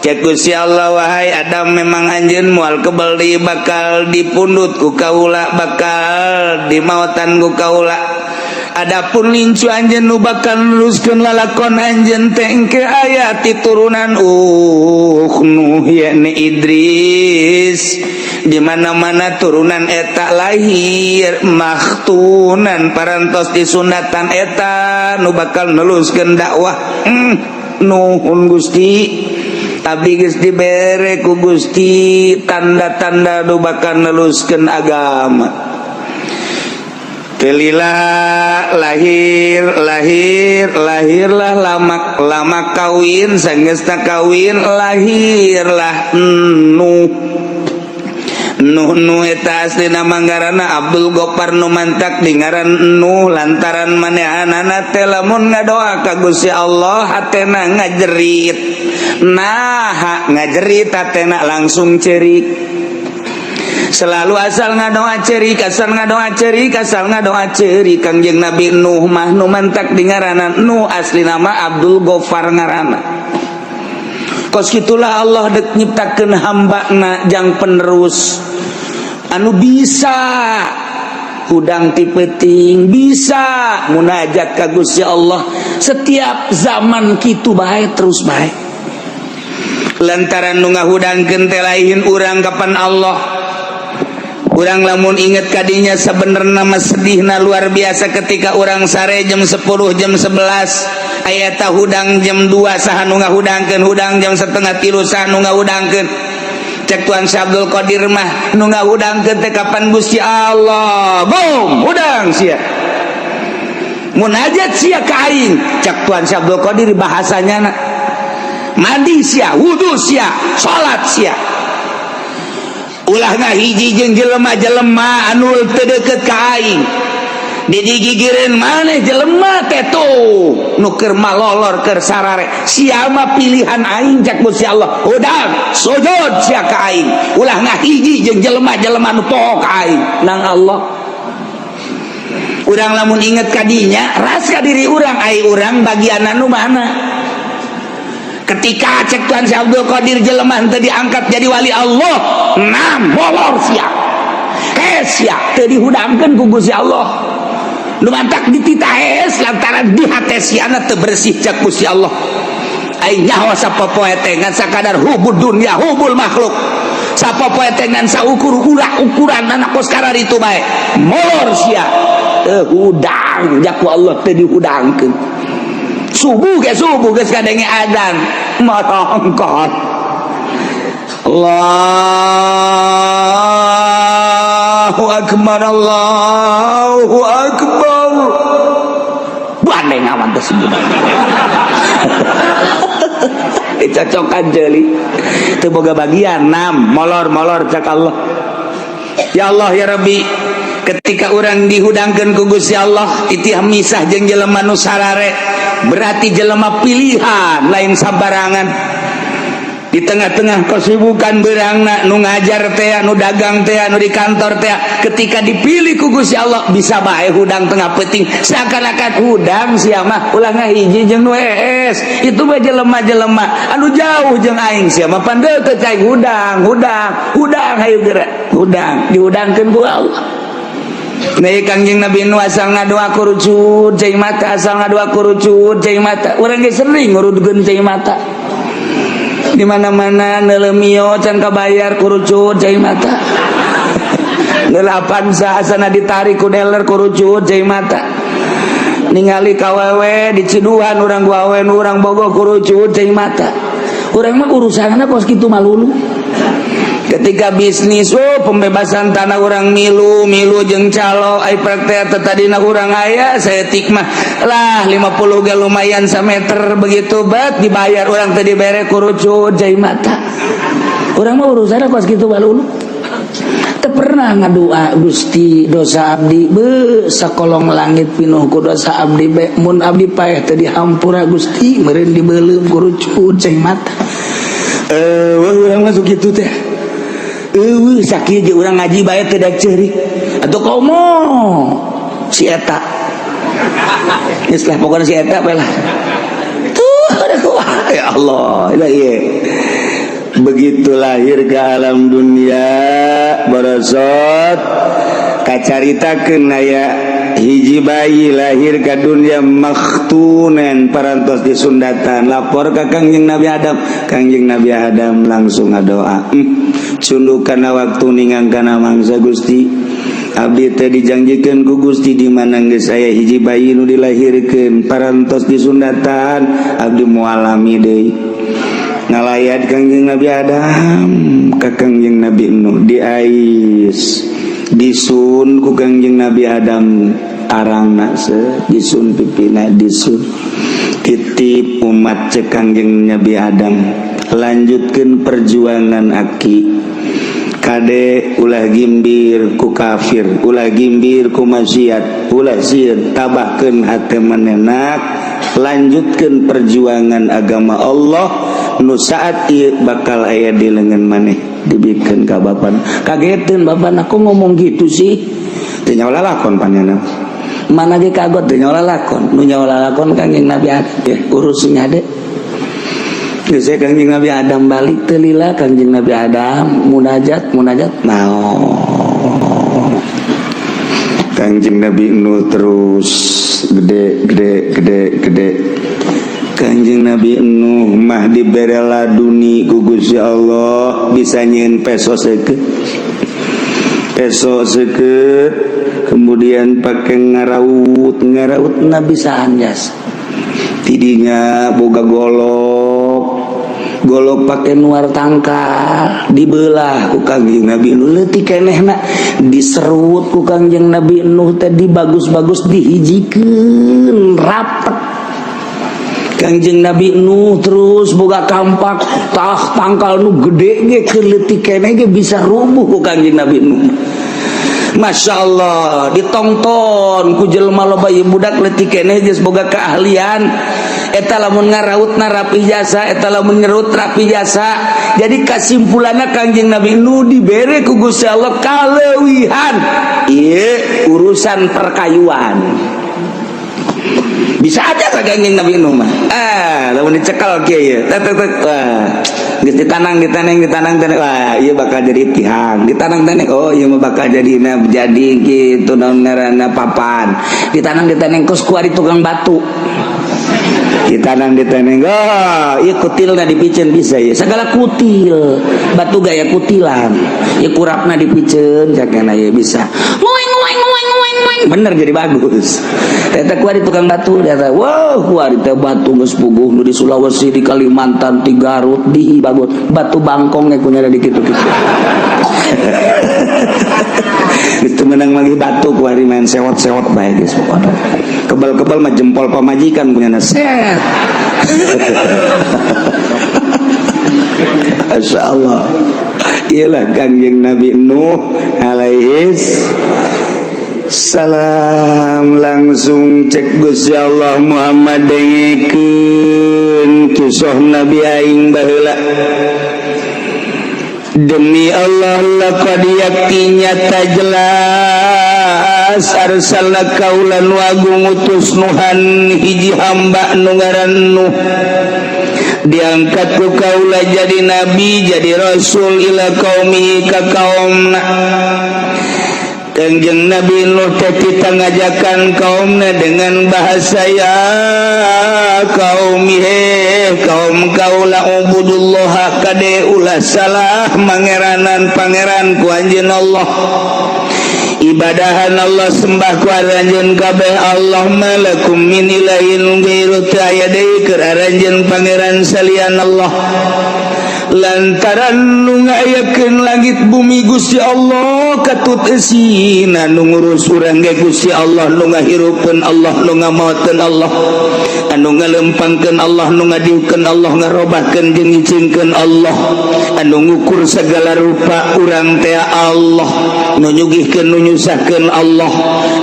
Cek Gusti Allah, "Wahai Adam, memang anjeun moal kebel deui, bakal dipundut ku kaula, bakal dimautan ku kaula. Adapun incu anjeun nu bakal neruskeun lalakon anjeun teh engke aya ti turunan Nuh, yakni Idris. Di mana-mana turunan eta lahir makhtunan, parantos disunatan, eta nu bakal neruskeun dakwah." Nuhun Gusti, abdi geus dibere ku Gusti tanda-tanda nu bakal neruskeun agama. Teu lila lahir lahir lahirlah Lamak. Lamak kawin, sanggeusna kawin lahirlah Nuh. Nuh nu eta asli nama ngaranna Abdul Gopar, nu mantak di ngaran Nuh lantaran manehanana teh lamun ngadoa ka Gusti Allah hatena ngajerit. Nah, ngajerit hatena langsung cerik. Selalu asal ngadoa cerik, asal ngadoa cerik, asal ngadoa cerik. Kangjeng Nabi Nuh mah nu mantak di ngaranna Nuh, asli nama Abdul Gofar ngaranna. Kos gitulah Allah dek nyiptakeun hambana jang penerus anu bisa hudang ti peuting, bisa munajat ka Gusti Allah setiap zaman, kitu bae terus bae. Lantaran nu ngahudangkeun teh lain urang, kapan Allah. Urang lamun inget kadinya sebenarnya mah sedihna luar biasa ketika urang sare jam 10, jam 11, aya hudang jam 2, saha nu ngahudangkeun? Hudang jam 2.30, saha nu ngahudangkeun? Cek Tuan Syekh Abdul Qadir mah nu ngahudangkeun teh kapan Gusti Allah. Boom, hudang sia, munajat sia ka aing, cek Tuan Syekh Abdul Qadir bahasanya. Na mandi sia, wudu sia, salat sia, ulah ngahiji jeung jelema-jelema anu teu deukeut ka aing. Digigireun maneh jelema teh tuh nu keur malolor, keur sarare, sia mah pilihan aing, cek Gusti Allah. Hudang, sujud sia ka aing, ulah ngahiji jeung jelema-jelema nu poho ka aing. Nang Allah, urang lamun inget kadinya ras ka diri urang, ai urang bagian anu mana? Ketika cek Tuhan Syekh Abdul Qadir jelema teu diangkat jadi wali Allah, nam bolor sia, hes sia, teu dihudangkeun ku Gusti Allah. Nu mantak dititah hees lantaran di hate siana teu bersih, cek Gusti Allah. Aing nyaho sapopoe teh ngan sakadar hubud dunya, hubul makhluk. Sapopoe teh ngan saukur ukuran anak kos itu bae. Molor sia, teu hudang jaku Allah, teu dihudangkeun. Subuh ke subuh geus kadenge adzan marongkot, Allahu akbar, Allahu akbar, bandeng awan teh sebulan dicocokan jeli teu boga bagian. Nam molor molor, cak Allah. Ya Allah ya Rabbi, ketika orang dihudangkeun ku Gusti Allah itih misah jeung jelema nu sarare, berarti jelema pilihan, lain sabarangan. Di tengah-tengah kesibukan berangna, nu ngajar teh, nu dagang teh, nu di kantor teh, ketika dipilih ku Gusti Allah bisa bae hudang tengah peuting, seakan-akan hudang sia mah, ulah ngahiji jeung nu hees, itu mah jelema-jelema anu jauh jeung aing, sia mah pan deukeut aing, hudang hudang hudang, hayu geura hudang. Dihudangkeun ku Allah. Nah, Kangjeng Nabi nu asal ngadoa kurucut cai mata, asal ngadoa kurucut cai mata. Urang ge sering ngurudkeun cai mata. Di mana-mana neuleum mio can kabayar, kurucut cai mata. Delapan asana ditarik ku dealer, kurucut cai mata. Ningali kawewe di ciduhan urang, awewe nu urang bogoh, kurucut cai mata. Urang mah urusanna kos kitu malulu. Ketika bisnis, oh, pembebasan tanah orang milu milu jeung calo, ai praktek tadina urang aya saeutik mah lah, 50 ge lumayan sameter. Begitu bet dibayar urang teh dibere, kurucut cai mata. Urang mah urusanna kos kitu balulu. Teu pernah ngadua, "Gusti, dosa abdi be sakolong langit pinuh ku dosa abdi be, mun abdi paeh teu dihampura Gusti, meureun dibeuleum ku rucut ceng mata." Eh, urang masuk kitu teh. Eueuh, sakieu ge urang ngaji bae teu daek ceurik. Atuh komo si eta. Geus lah, pokoknya si eta bae lah. Tuh, ada kuat. Ya Allah, ieu. Begitu lahir ke alam dunia, borosot kacaritakeun aya hiji bayi lahir ke dunia makhtunen, parantos disundatan. Lapor ke Kangjeng Nabi Adam. Kangjeng Nabi Adam langsung ngadoa, cunduk kana waktu ningang kana mangsa, "Gusti, abdi teh dijanjikeun ku Gusti di mana geus aya hiji bayi nu dilahirkeun parantos disundatan, abdi moal lami deui." Ngalayat Kangjeng Nabi Adam ka Kangjeng Nabi Nuh, diais, disun ku Kangjeng Nabi Adam arangna, se disun pipina, disun. "Titip umat," cek Kangjeng Nabi Adam, "lanjutkan perjuangan aki. Kade, ulah gimbir ku kafir, ulah gimbir ku maksiat, ulah sieun, tabahkeun hate manenak, lanjutkan perjuangan agama Allah nu saat ieu bakal aya di lengan maneh." Dibikeun ka bapak. Kageteun bapak, "Aku ngomong gitu sih?" Teu nyawa lalakon panjana mana ge kagot, teu nyawa lalakon. Nu nyawa lalakon Kangjeng Nabi Adam ya, urusnya ade. Geus, Kangjeng Nabi Adam balik teu lila. Kangjeng Nabi Adam munajat, munajat naon. Kangjeng Nabi Nuh terus gede, gede, gede, gede. Kanjeng Nabi Nuh mah dibere laduni ku Gusti Allah, bisa nyieun peso seukeut, peso seukeut, kemudian pakai ngaraut, ngaraut na bisa anjas. Tidinya boga golok, golok pakai nuar tangkal, dibelah ku Kangjeng Nabi Nuh leutik kenehna, diserut ku Kangjeng Nabi Nuh tadi bagus-bagus, dihijikeun rapet. Kangjeng Nabi Nuh terus boga kampak, tah tangkal nu gede ge keur leutik keneh ge bisa rubuh ku Kangjeng Nabi Nuh. Masya Allah, ditonton ku jelema loba. Ieu budak leutik keneh geus boga keahlian eta, lamun ngaraut na rapi jasa, eta lamun ngerut rapi jasa. Jadi kesimpulannya, Kangjeng Nabi Nuh dibere ku Gusti Allah kaleuwihan ieu urusan perkayuan. Bisa aja ka Kangjeng Nabi Nuh mah. Ah, lamun dicekal kieu ieu, tek tek tek, wah, geus ditanang, ditanang, ditanang, tanang, wah, ieu bakal jadi tihang. Ditanang tanang, oh, ieu mah bakal jadi jadi gitu, naon ngaranna, papan. Ditanang, ditanang, kos kuari tukang batu. Ditanang, ditanang, oh, ieu kutilna dipiceun bisa ya, segala kutil batu gaya kutilan. Ieu kurapna dipiceun cakena ieu bisa ngueng ngueng ngueng ngueng ngueng, bener jadi bagus. Eta kuari tukang batu eta. Wow, kuari teh batu geus puguh nu di Sulawesi, di Kalimantan, di Garut, di bagus batu bangkong ge kunyana di kitu-kitu. Geus teu meunang lagi batu, kuari main sewot-sewot bae geus pokona. Kebal-kebal mah jempol pamajikan punya set. Masya Allah. Iyalah Kangjeng Nabi Nuh alaihis salam. Langsung cek Gusti Allah, "Muhammad, dengekeun kisah Nabi aing baheula. Demi Allah, laqad yakti nyata jelas arsalna kaula nu agung utus Nuhan hiji hamba nu ngaran Nuh, diangkat ku kaula jadi nabi, jadi rasul, ila qaumi ka kaumna." Kangjeng Nabi Nuh teh kita ngajakan kaumna dengan bahasa, "Ya qaumi, he kaum kaula, ubudullah, kade ulah salah mangeranan pangeran ku anjeun Allah, ibadahan Allah, sembah ku aranjeun kabeh Allah. Malakum min ilahin ghairu, teu aya deui keur aranjeun pangeran salian Allah. Lantaran nu ngayakeun langit bumi Gusti Allah katut eusina, nu ngurus urang ge Gusti Allah, nu ngahirupeun Allah, nu ngamaoteun Allah, anu ngalempangkeun Allah, nu ngadiukeun Allah, ngarobahkeun jeung ngicingkeun Allah, anu ngukur segala rupa urang teh Allah, nu nyugihkeun, nu nyusahkeun Allah,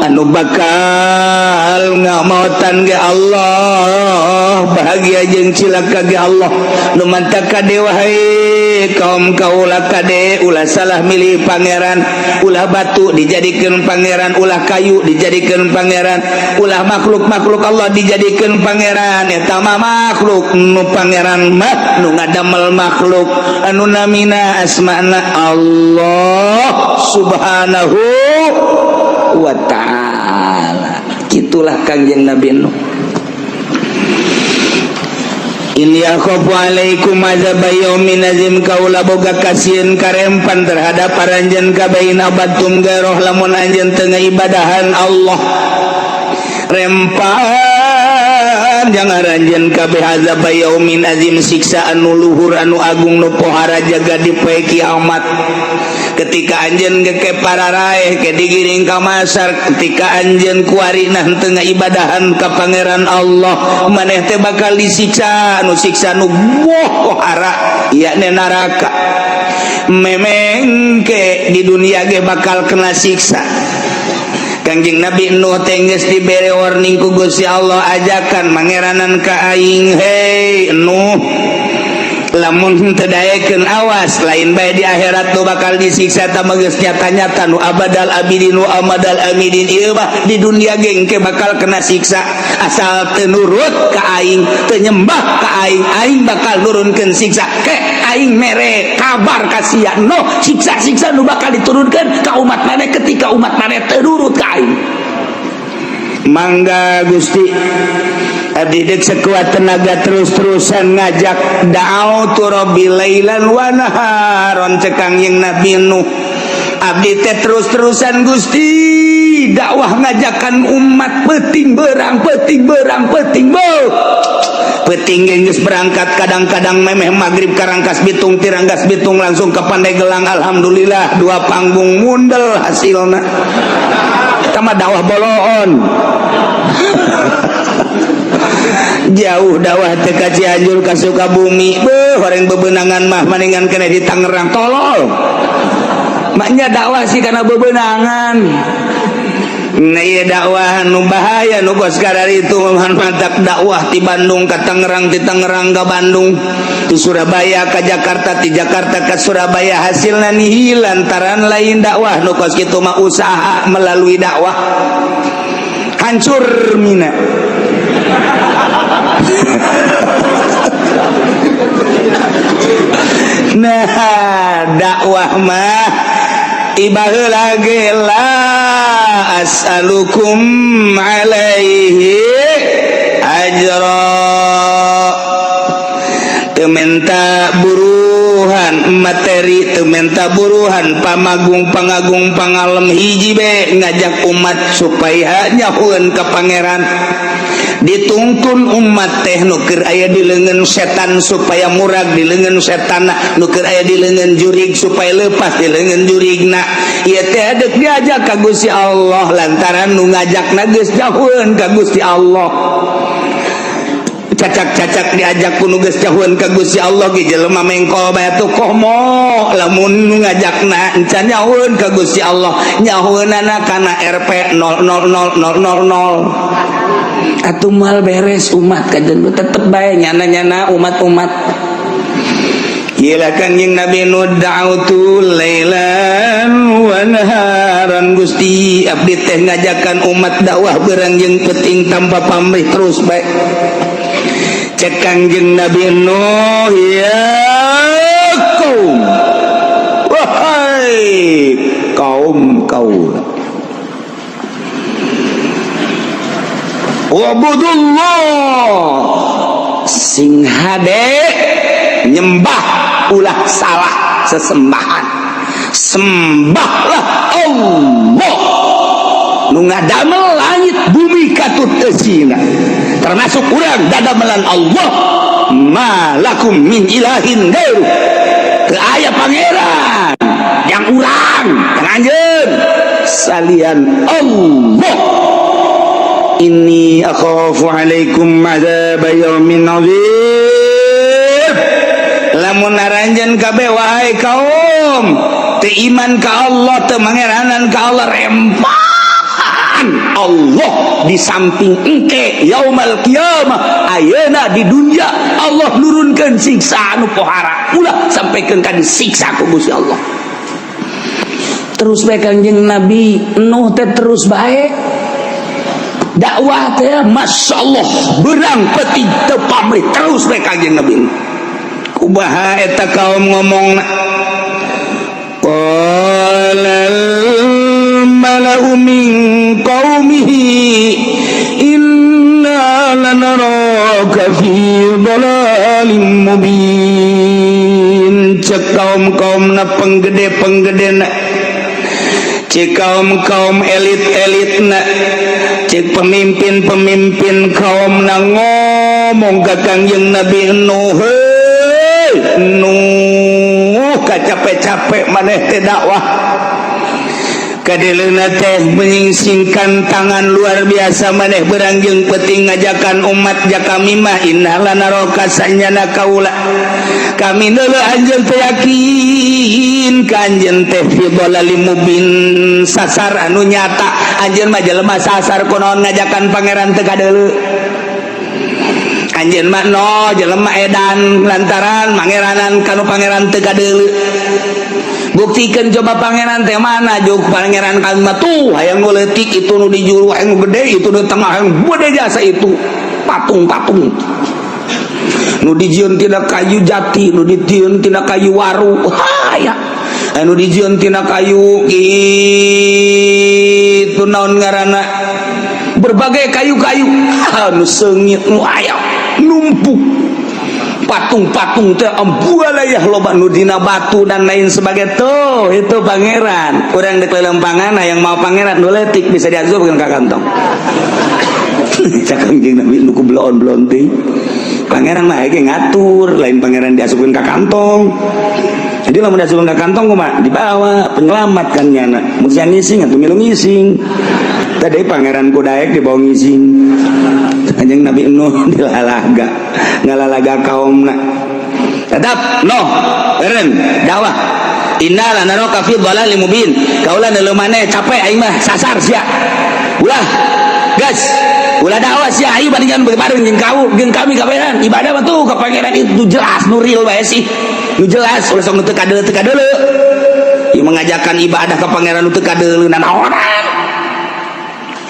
anu bakal ngamaotan ge Allah, bahagia jeung cilaka ge Allah. Nu mantak kade, wahai kaum kaula, kade ulah salah milih pangeran. Ulah batu dijadikan pangeran, ulah kayu dijadikan pangeran, ulah makhluk-makhluk Allah dijadikan pangeran. Eta mah makhluk. Nu pangeran mah nu ngadamel makhluk, anu namina asmana Allah Subhanahu wa Ta'ala. Itulah Kangjeng Nabi Nuh. Inni akhafu alaikum azab yaumin azim. Kaula boga kasieun karempan terhadap aranjeun kabeh, in abadtum gairoh, lamun anjeun teu ngibadahan Allah, rempan jang aranjeun kabeh azab yaumin azim, siksa anu luhur, anu agung, nu pohara jaga di poe kiamat. Ketika anjeun geke pararaeh ke digiring ka masar, ketika anjeun kuari nah teu ngibadahan ka Pangeran Allah, maneh teh bakal disiksa, nu siksa nu pohara, yakni neraka. Memengke di dunia ge bakal kena siksa. Kangjeng Nabi Nuh teh geus dibere warning ku Gusti Allah, ajakan mangeranan ka aing, "Hei Nuh, lamun teu daekeun, awas, lain bae di akhirat nu bakal disiksa, tah geus nyata-nyata nu abadal abidin nu amadal amidin, ieu mah di dunia ge engke bakal kena siksa. Asal teu nurut ka aing, teu nyembah ka aing, aing bakal nurunkeun siksa. Ke aing mere kabar ka sia, no siksa-siksa nu bakal diturunkeun ka umat maneh ketika umat maneh teu nurut ka aing." "Mangga Gusti, abdi dek sekuat tenaga terus-terusan ngajak. Da'autu rabbi lailan wa naharon," cek Kangjeng Nabi Nuh, "abdi teh terus-terusan, Gusti, dakwah ngajakan umat peting berang, peting berang, peting beuh peting geus berangkat. Kadang-kadang memeh maghrib ka Rangkas Bitung, ti Rangkas Bitung langsung ke Pandeglang. Alhamdulillah, dua panggung mundel hasilna." Eta mah dakwah boloon. Jauh dakwah teh ka Cianjur, ka Sukabumi. Beuh, horeng bebenangan mah maningan kena di Tangerang. Tolol maknya dakwah sih karena bebenangan. Nah, iya, dakwah nu bahaya nu kos itu mantap. Dakwah di Bandung ke Tangerang, di Tangerang ke Bandung, di Surabaya ke Jakarta, di Jakarta ke Surabaya, hasilnya nihil lantaran lain dakwah nu kos kitu mah, usaha melalui dakwah. Hancur mina. Nah, dakwah mah tiba lagi, la as'alukum alaihi ajra, teu menta buruhan materi, teu menta buruhan pamagung, pangagung, pangalem. Hiji be, ngajak umat supaya nyahueun ka Pangeran. Dituntun umat teh nu keur aya di leungeun setan supaya murag di leungeun setan, nu keur aya di leungeun jurig supaya lepas di leungeun jurigna. Ieu teh dek diajak ka Gusti Allah lantaran nu ngajakna geus jauheun ka Gusti Allah. Cacak-cacak diajak ku nu geus jauheun ka Gusti Allah ge jelema mengkol bae tuh. Komo lamun nu ngajakna encan nyahueun ka Gusti Allah, nyahueunana kana Rp 000000, atuh moal beres umat kajen. Tetep bae nyana-nyana umat-umat. Gila, Kangjeng Nabi Nuh, da'autu lailan wa naharan. Gusti, abdi teh ngajakan umat dakwah berang jeung penting tanpa pamrih, terus bae. Cek Kangjeng Nabi Nuh, "Ya kaum, wahai kaum kaula, wabudullah, sing hade nyembah, ulah salah sesembahan, sembahlah Allah nu ngadamel langit bumi katut eusina, termasuk urang dadamelan Allah. Malakum min ilahin gairu." Teu aya pangeran yang urang, yang anjeun salian Allah. Inni akhafu alaikum adzab yaumin azim. Lamun aranjeun kabeh, wahai kaum, teu iman ka Allah, teu mangeranan ka Allah, rempan Allah di samping engke yaumal kiamah, ayeuna di dunia Allah nurunkeun siksa anu pohara. Ulah sampaikan ka disiksa ku Gusti Allah. Terus bae Kangjeng Nabi Nuh teh, terus bae dakwah teh. Masya Allah, beurang peuting teu pamrih, terus bae Kangjeng Nabi. Kumaha eta kaum ngomong? Qalal mala'u min qaumihi inna lanaraka fi dhalalim mubin. Cek kaum-kaum na, penggede-penggede na, cek kaum-kaum elit-elit na, cek pemimpin-pemimpin kaum na ngomong ka Kangjeng Nabi Nuh, "Hei Nuh, capek-capek maneh teh dakwah, kadeleuna teh menyingsingkan tangan luar biasa. Maneh beurang jeung peuting ngajakan umat ja kami mah. Inna lanaraka, sanyana kaula, kami neuleu anjeun teh, yakin ka anjeun teh, fi dhalalim mubin, sasar anu nyata. Anjeun mah jelema sasar. Kunaon ngajakan pangeran teu kadeuleu? Anjeun mah no jelema edan lantaran mangeranan kanu pangeran teu kadeuleu. Buktikan coba pangeran teh mana. Juk pangeran kami mah tuh hayang nu leutik itu, nu di juru hayang nu gede itu, nu tengah hayang gede jasa itu patung-patung nu dijieun tina kayu jati, nu dijieun tina kayu waru, haya anu dijieun tina kayu itu naon ngaranna, berbagai kayu-kayu anu seungit nu aya numpuk patung-patung teh ambualayah loba nu dina batu dan lain sebagai tuh. Itu pangeran urang dek lelempangan. Yang mau pangeran nu leutik bisa diasupkeun ka kantong." Cak Kangjeng Nabi, nu ku bloon-bloon teh pangeran mah ge ngatur lain pangeran diasupkeun ka kantong. Jadi lamun diasupkeun ka kantong kumaha dibawa penyelamat kan nyana mun ngising atuh milu ngising. Tadi pangeran kudaek dibawa ngising. Kanjeng Nabi Nuh dilalaga, ngalalaga kaumna tetap noh eren dakwah. Inna lanaraka fi dhalalim mubin. Kaula neuleu maneh capek, aing mah sasar sia. Ulah gas, ulah dakwah sia. Ayo bandingan bareng jeung kau jeung kami kabehan ibadah mah tuh ka pangeran itu jelas nu real bae sih, nu jelas. Ulah sok nu teu kadeuleu, teu kadeuleu. Ieu mengajakan ibadah ka pangeran nu teu kadeuleu nanaonan?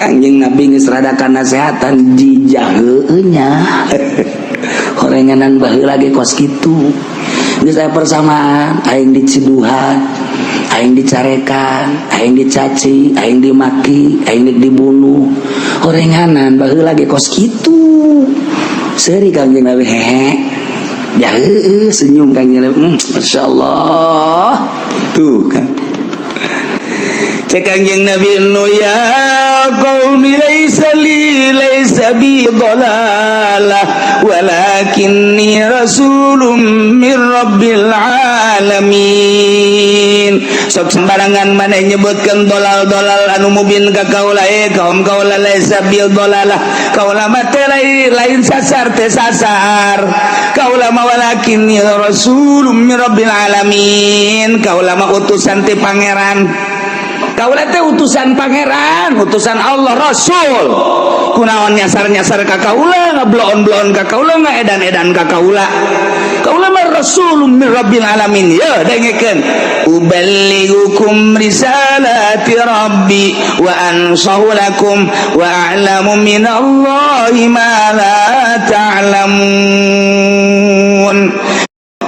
Anjing Nabi geus rada nasehatan jijah heueuh nya. Horenganan baheula ge kos kitu. Geus aya persamaan, aing diciduhan, aing dicarekan, aing dicaci, aing dimaki, aing dibunuh. Horenganan baheula ge kos kitu. Seuri Kangjeng Nabi, hehe. Ya heueuh, senyum Kangjeng Nabi. Masyaallah. Tuh kan. Cek Kangjeng Nabi Nuh, ya qaumi laisa li laisa bi dhalalah walakinni rasulun min rabbil alamin. Sok sembarangan maneh nyebutkeun dolal-dolal anu mubin ka kaula. Eh kaum kaula, laisa bil dhalalah, kaula mah teh lain sasar, teh sasar kaula mah. Walakinni rasulun min rabbil alamin, kaula mah utusan ti pangeran. Kaula teh utusan pangeran, utusan Allah, rasul. Kunaon nyasar-nyasar ka kaula, ngebloon-bloon ka kaula, ngaedan-edan ka kaula? Kaula mah rasulun min rabbil alamin. Ya dengekeun, uballighukum risalati rabbi wa ansahu lakum wa a'lamu minallahi ma la ta'lamun.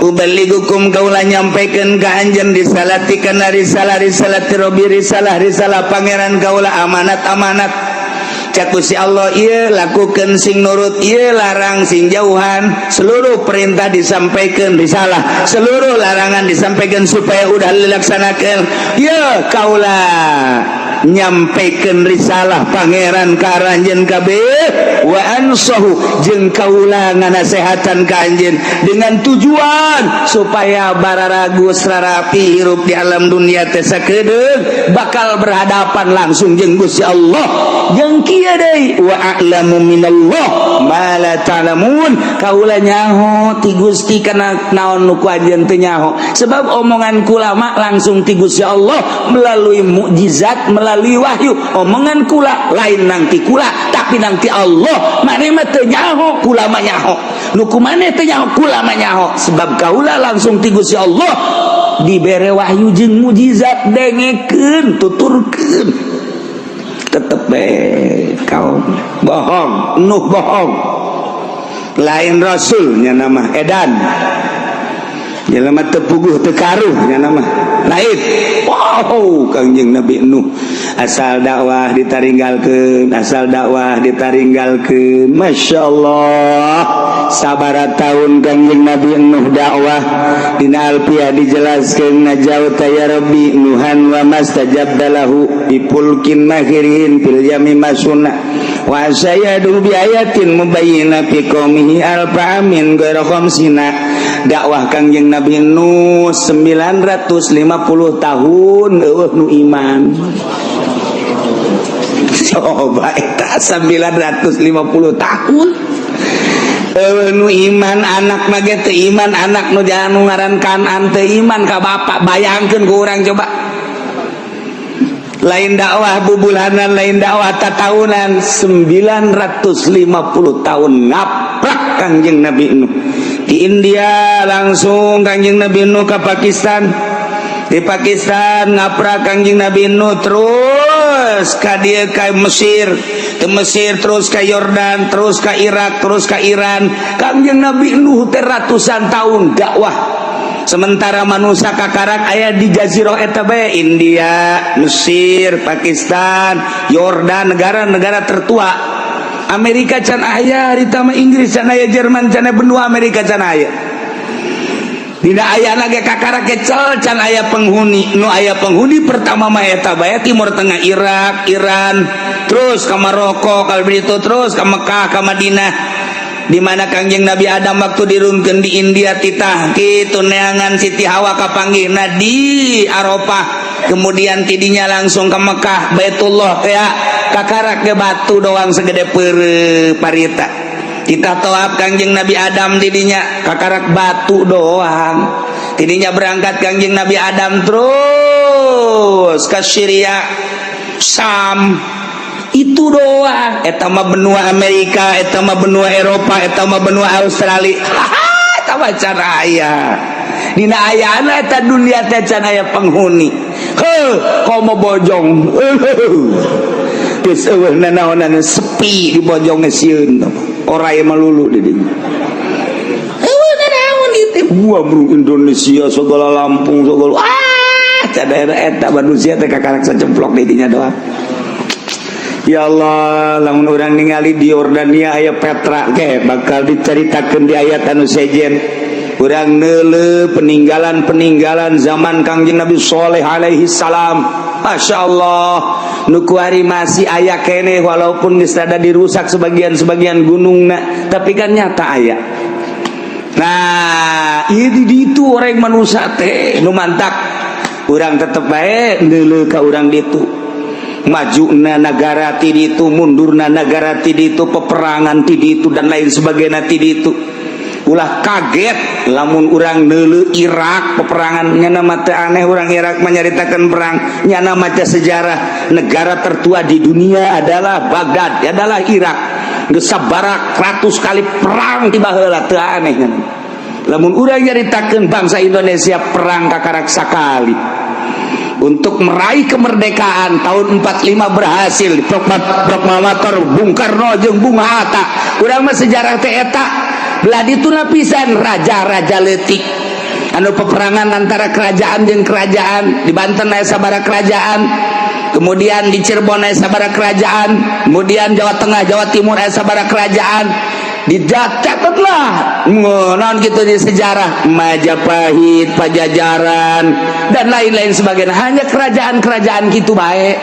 Uballighukum, kaula nyampaikan ka anjeun, risalati kana risalah, risalati rabbi, risalah risalah pangeran kaula, amanat amanat. Cak Gusti Allah, ieu lakukeun sing nurut, ieu larang sing jauhan. Seluruh perintah disampaikan, risalah, seluruh larangan disampaikan supaya udah dilaksanakan. Ya kaula Nyampaikan risalah Pangeran ka aranjeun kabeh, wa ansahu, jeung kaula nganasehatan ka anjeun dengan tujuan supaya bararagus rarapi hirup di alam dunia teh sakedeung bakal berhadapan langsung jeung Gusti Allah. Jeung kieu deui, wa a'lamu minallah ma la ta'lamun, kaula nyaho ti Gusti kana naon nu ku anjeun teu nyaho, sebab omongan kula mah langsung ti Gusti Allah melalui mukjizat, melalui wahyu. Omongan kula lain nang ti kula, tapi nang ti Allah. Maneh mah teu nyaho, kula mah nyaho. Nu ku maneh teu nyaho, kula mah nyaho, sebab kaula langsung ti Gusti Allah dibere wahyu jeung mukjizat. Dengekeun, tuturkeun, tetep be kaum bohong. Nuh bohong, lain rasulnya, nama edan, jelema teu puguh teu karuh nya nama lain. Wow, Kangjeng Nabi Nuh asal dakwah ditaringgalkeun, asal dakwah ditaringgalkeun. Masya Allah, sabara tahun Kangjeng Nabi Nuh dakwah? Dina Alfiah dijelaskeun, najauta ya Rabbi Nuhan wa mastajabta lahu bi fulkin mahirin fil yami masuna wa sayadu bi ayatin mubayyina fi qaumihi alfa amin ghaira khamsina. Dakwah Kangjeng Nabi Nuh 950 tahun, eueuh nu iman. Coba eta 950 tahun eueuh nu iman. Anak mah ge teu iman, anak nu jangan nu ngaran Kanan teu iman ka bapak. Bayangkeun ku urang coba, lain dakwah bubulanan, lain dakwah tatahunan, 950 tahun ngaprak Kangjeng Nabi Nuh. Di India langsung Kangjeng Nabi Nuh ke Pakistan, di Pakistan ngaprak Kangjeng Nabi Nuh, terus ka dieu, ka Mesir, ke Mesir terus ke Yordan, terus ke Irak, terus ke Iran. Kangjeng Nabi Nuh teh ratusan tahun dakwah, sementara manusia kakarak aya di jazirah eta bae, India, Mesir, Pakistan, Yordan, negara-negara tertua. Amerika can aya harita mah, Inggris can aya, Jerman can aya, benua Amerika can aya. Tidak aya lagi, kakarak kecel, can aya penghuni. Nu aya penghuni pertama mah eta bae, Timur Tengah, Irak, Iran, terus ke Maroko, kalau begitu terus ke Mekah, ke Madinah, di mana Kangjeng Nabi Adam waktu dirunkeun di India titah kitu neangan Siti Hawa, kapanggihna di Arafah. Kemudian tidinya langsung ke Mekah, Baitullah, kayak kakarak ke batu doang segede pere parita. Kita tawaf Kangjeng Nabi Adam tidinya, kakarak batu doang. Tidinya berangkat Kangjeng Nabi Adam terus ke Syria, Sam, itu doang. Eta mah benua Amerika, eta mah benua Eropa, eta mah benua Australia. Haha, eta mah can aya. Dina ayana eta dunia teh can aya penghuni. Heuh, komo Bojong. Geus eueuh nanaonan, sepi di Bojong, sieun orai melulu di dinya. Eueuh nanaon itu. Gua bro Indonesia segala, Lampung segala. Ah, daerah eta manusia teh kakarak sacemplok di dinya doang. Ya Allah, lamun urang ningali di Yordania aya Petra ke bakal diceritakan di ayat anu sejen. Urang neuleuh peninggalan-peninggalan zaman Kangjeng Nabi Soleh alaihi salam. Masya Allah, nu kuari masih aya keneh, walaupun geus rada dirusak sebagian-sebagian gunungna, tapi kan nyata aya. Nah, ieu di ditu orang manusia teh nu mantak urang tetep bae neuleuh ka urang ditu. Maju na negara ti ditu, mundurna negara ti ditu, peperangan ti ditu, dan lain sebagainya ti ditu. Ulah kaget lamun urang neuleuh Irak peperangan, nyana mah teu aneh urang Irak menyaritakan perang, nyana maca sejarah negara tertua di dunia adalah Baghdad, adalah Irak. Geus sabarak ratus kali perang ti baheula, teu aneh nyana. Lamun urang nyaritakeun bangsa Indonesia perang kakarak sakali untuk meraih kemerdekaan tahun 45, berhasil proklamator Bung Karno jeung Bung Hatta. Urang mah sejarah teh eta belah ditu pisan raja-raja leutik anu peperangan antara kerajaan jeung kerajaan. Di Banten aya sabara kerajaan, kemudian di Cirebon aya sabara kerajaan, kemudian Jawa Tengah, Jawa Timur aya sabara kerajaan. Dicatatlah non gitu di sejarah Majapahit, Pajajaran, dan lain-lain sebagainya. Hanya kerajaan-kerajaan gitu baik.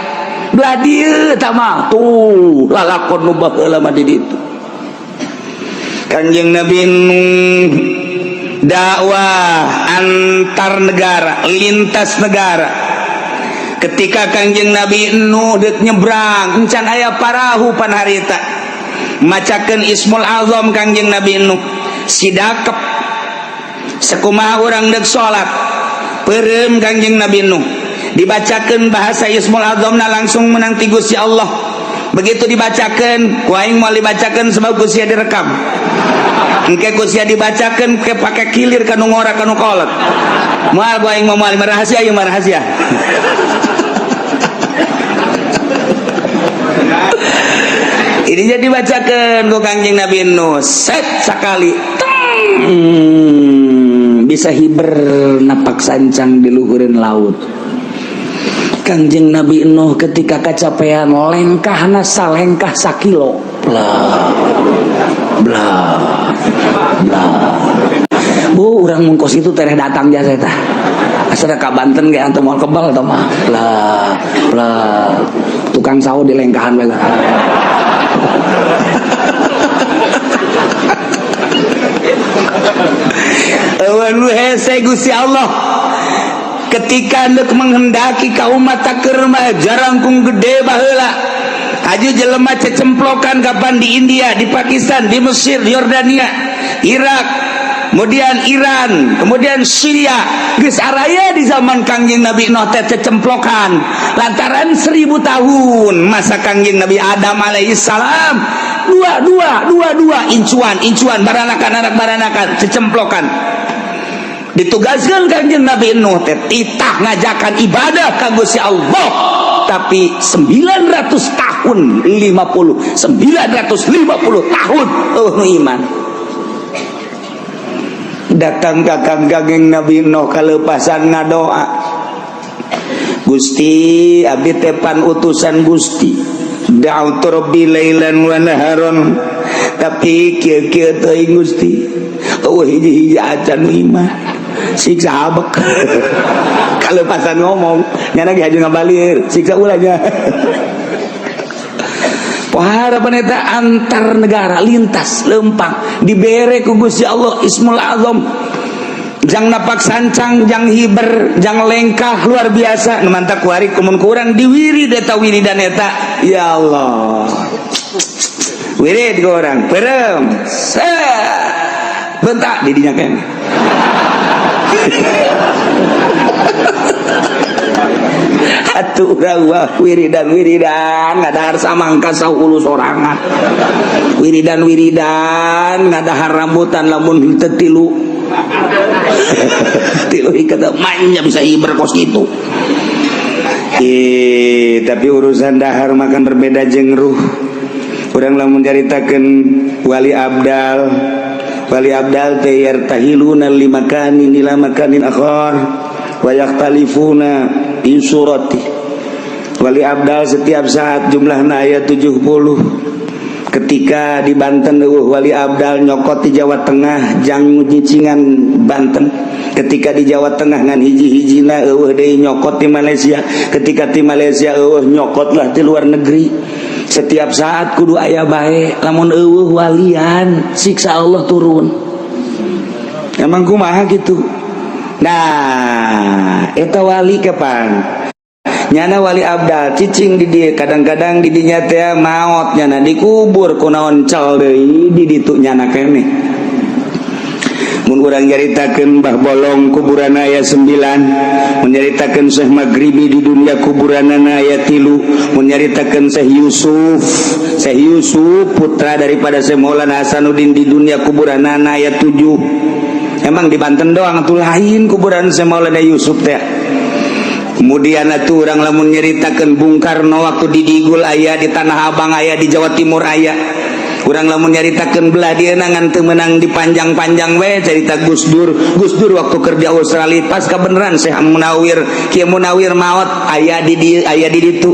Belah dieu tah mah tuh lalakon nu baheula mah di ditu. Kanjeng Nabi Nuh dakwah antar negara, lintas negara. Ketika Kanjeng Nabi Nuh dek nyebrang, encan aya parahu pan harita. Macakeun Ismul Azam Kanjeng Nabi Nuh sidakep sekumaha urang dek salat peureum. Kanjeng Nabi Nuh dibacakeun bahasa Ismul Azamna, langsung menang ti Gusti Allah. Begitu dibacakeun, ku aing moal dibacakeun sebab ku sia direkam. Engke ku sia dibacakeun ke pake kilir kanu ngora, kanu kolot. Moal ku aing, moal, rahasia ieu mah, rahasia. Ini jadi dibacakan ku Kanjeng Nabi Nuh, set sekali teng, bisa hiber napak sancang di luhureun laut. Kangjeng Nabi Nuh ketika kecapean, lengkahna salengkah sakilo, bla bla bla. Bu, urang mun kos itu tereh datang jasa eta asa ka Banten ge antum moal kebal tah mah. Bla bla, tukang sawo di lengkahan bae. Eueun nu hese Gusti Allah ketika hendak menghendaki ka umat keur mah jarangkung gede baheula. Haju jelema cecemplokan kapan di India, di Pakistan, di Mesir, di Yordania, Irak, kemudian Iran, kemudian Syria. Geus araya di zaman Kangjeng Nabi Nuh teh cecemplokan lantaran 1000 tahun masa Kangjeng Nabi Adam alaihi salam, dua dua dua dua, incuan incuan, baranakan anak baranakan, cecemplokan. Ditugaskan Kangjeng Nabi Nuh teh titah ngajakan ibadah ka Gusti Allah, tapi 900 tahun 50, 950 tahun eueuh nu iman. Datang ka Kangjeng Nabi Nuh kalepasan ngadoa, "Gusti, abdi teh pan utusan Gusti, da'utu rabbi lailan wa naharon, tapi kieu-kieu teuing Gusti, eueuh hiji-hiji acan iman, siksa abek." Kalepasan ngomong nyana ge haju ngabalir, siksa ulahnya. Harapan eta antar negara, lintas lempang, dibere ku Gusti Allah Ismul Azam jang napak sancang, jang hiber, jang lengkah luar biasa. Nu mantak kuari kumun kurang diwirid eta, wiridan eta, ya Allah, wirid ke orang perem bentak di dinya kene. Atuh urang wah wiridan wiridan ngadahar samangka saulu sorangan, wiridan wiridan ngadahar rambutan lamun teu tilu tilu ikat manya bisa hiber kos gitu. Ih, tapi urusan dahar makan berbeda jeung ruh. Urang lamun nyaritakeun wali abdal, wali abdal teh yartahiluna limakanin ila makanin akhar wa yakhtalifuna fi surati. Wali abdal setiap saat jumlahna aya 70. Ketika di Banten eueuh wali abdal, nyokot di Jawa Tengah jang nyicingan Banten. Ketika di Jawa Tengah ngan hiji-hijina eueuh deui, nyokot di Malaysia. Ketika di Malaysia eueuh, nyokotlah di luar negeri. Setiap saat kudu aya bae. Lamun eueuh walian, siksa Allah turun. Emang kumaha gitu? Nah, eta wali kapan nyana wali abdal cicing di dia, kadang-kadang di dinya teh maot nyana, dikubur, kunaon cal deui di ditu nyana keneh. Mun urang nyaritakeun Mbah Bolong kuburan aya 9, mun nyaritakeun Syekh Maghribi di dunia kuburanana aya 3, mun nyaritakeun Syekh Yusuf, Syekh Yusuf putra daripada Syekh Maulana Hasanuddin di dunia kuburanana aya 7. Emang di Banten doang tuh lain kuburan Syekh Maulana Yusuf teh. Kemudian atuh urang lamun nyaritakeun Bung Karno waktu di Digul aya, di Tanah Abang aya, di Jawa Timur aya. Urang lamun nyaritakeun belah dieu ngan teu meunang dipanjang-panjang we cerita Gus Dur. Gus Dur waktu kerja Australia pas kebenaran Syekh Munawir, Kiai Munawir maot aya di dieu, aya di ditu.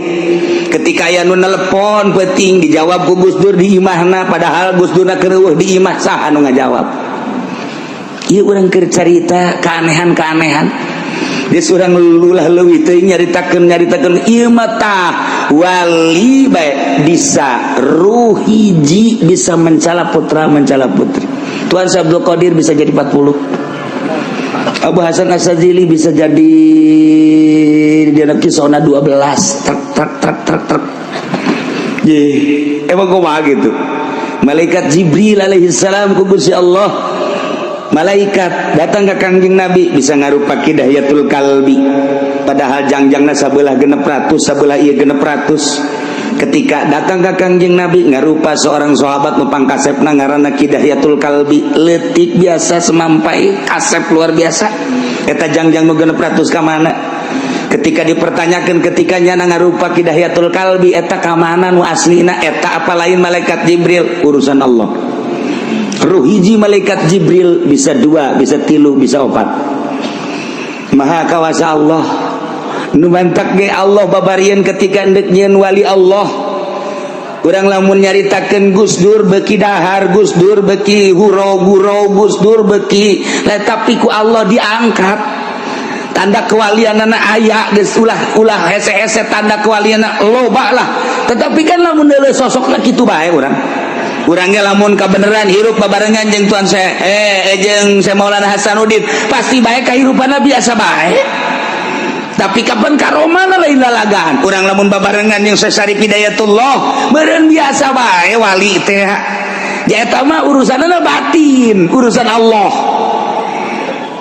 Ketika aya nu nelepon penting dijawab ku Gus Dur di imahna, padahal Gus Dur keur eueuh di imah, saha anu ngajawab? Ieu urang keur carita keanehan-keanehan. Dia surang lulah leuwih teuing nyaritakeun, nyaritakeun ieu mah tah. Wali bae bisa ruh hiji bisa mencala putra, mencala putri. Tuan Syekh Abdul Qadir bisa jadi 40. Abu Hasan Asy-Syadzili bisa jadi di anak kisona 12, truk truk truk truk truk. Ye, emang kumaha gitu? Malaikat Jibril alaihi salam ku Gusti Allah, malaikat datang ke Kangjeng Nabi bisa ngarupa Ki Dihyatul Kalbi, padahal jangjangna sabelah 600, sabelah ieu 600. Ketika datang ke Kangjeng Nabi ngarupa seorang sahabat nu pangkasepna, ngaranna Ki Dihyatul Kalbi, leutik biasa semampai, kasep luar biasa. Eta jangjang nu 600 ka mana? Ketika dipertanyakan, ketika nyana ngarupa Ki Dihyatul Kalbi, eta ka mana nu aslina eta, apa lain malaikat Jibril? Urusan Allah. Ruh hiji malaikat Jibril bisa dua, bisa tilu, bisa opat. Maha kawasa Allah. Nu mantak ge Allah babarian ketika endek nyieun wali Allah. Urang lamun nyaritakeun Gus Dur beki dahar, Gus Dur beki huro guro, Gus Dur beki lah, tapi ku Allah diangkat. Tanda kewalian anak aya geus, ulah ulah hese-hese, tanda kewalian loba lah. Tetapi kan lamun deuleu sosokna kitu bae urang. Urangnya lamun kabeneran hirup babarengan jeung Tuan saya jeung saya Maulana Hasanuddin, pasti bae kahirupanna biasa bae. Tapi kapan karomana lain lalagan. Urang lamun babarengan jeung Syekh Syarif Hidayatullah meureun biasa bae wali teh. Ya, eta mah urusanna batin, urusan Allah.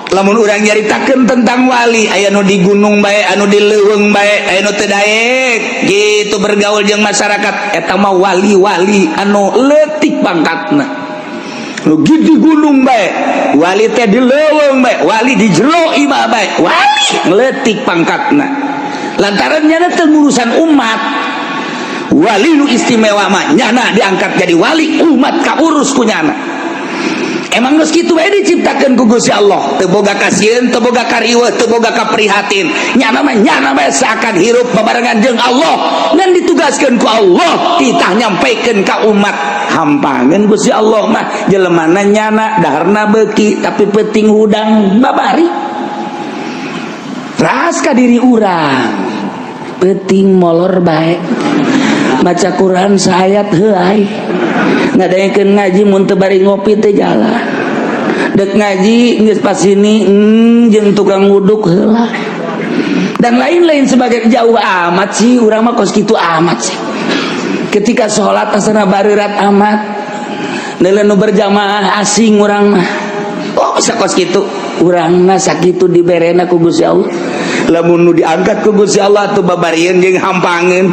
Lamun urang nyaritakeun tentang wali, aya nu di gunung bae, anu di leuweung bae, aya nu teu daek gitu bergaul jeung masyarakat, eta mah wali-wali anu leutik pangkatna. Nu di gunung bae wali teh, di leuweung bae wali, di jero imah bae wali, leutik pangkatna lantaran nyana teu ngurusan umat. Wali nu istimewa mah nyana diangkat jadi wali, umat kaurus ku nyana. Emang geus kitu bae diciptakeun ku Gusti Allah, teu boga kasieun, teu boga kariweuh, teu boga kaprihatin. Nyana mah nyana bae, seakan hirup babarengan jeung Allah, ngan ditugaskeun ku Allah titah nyampaikeun ka umat. Hampangeun Gusti Allah mah jelemana nyana daharna beuki, tapi penting hudang babari ras ka diri urang. Penting molor bae, maca Quran saayat heuay, ngadaekeun ngaji mun teu bari ngopi teh jalan, dek ngaji geus pas ini jeung tukang wuduk heula, dan lain-lain sebagai. Jauh amat sih urang mah, kos kitu amat sih. Ketika sholat asana bareurat amat, neuleuh nu berjamaah asing urang mah. Oh, bisa kos kitu urang mah, sakitu diberena ku Gusti Allah. Lamun nu diangkat ku Gusti Allah tuh babarieun jeung hampangeun.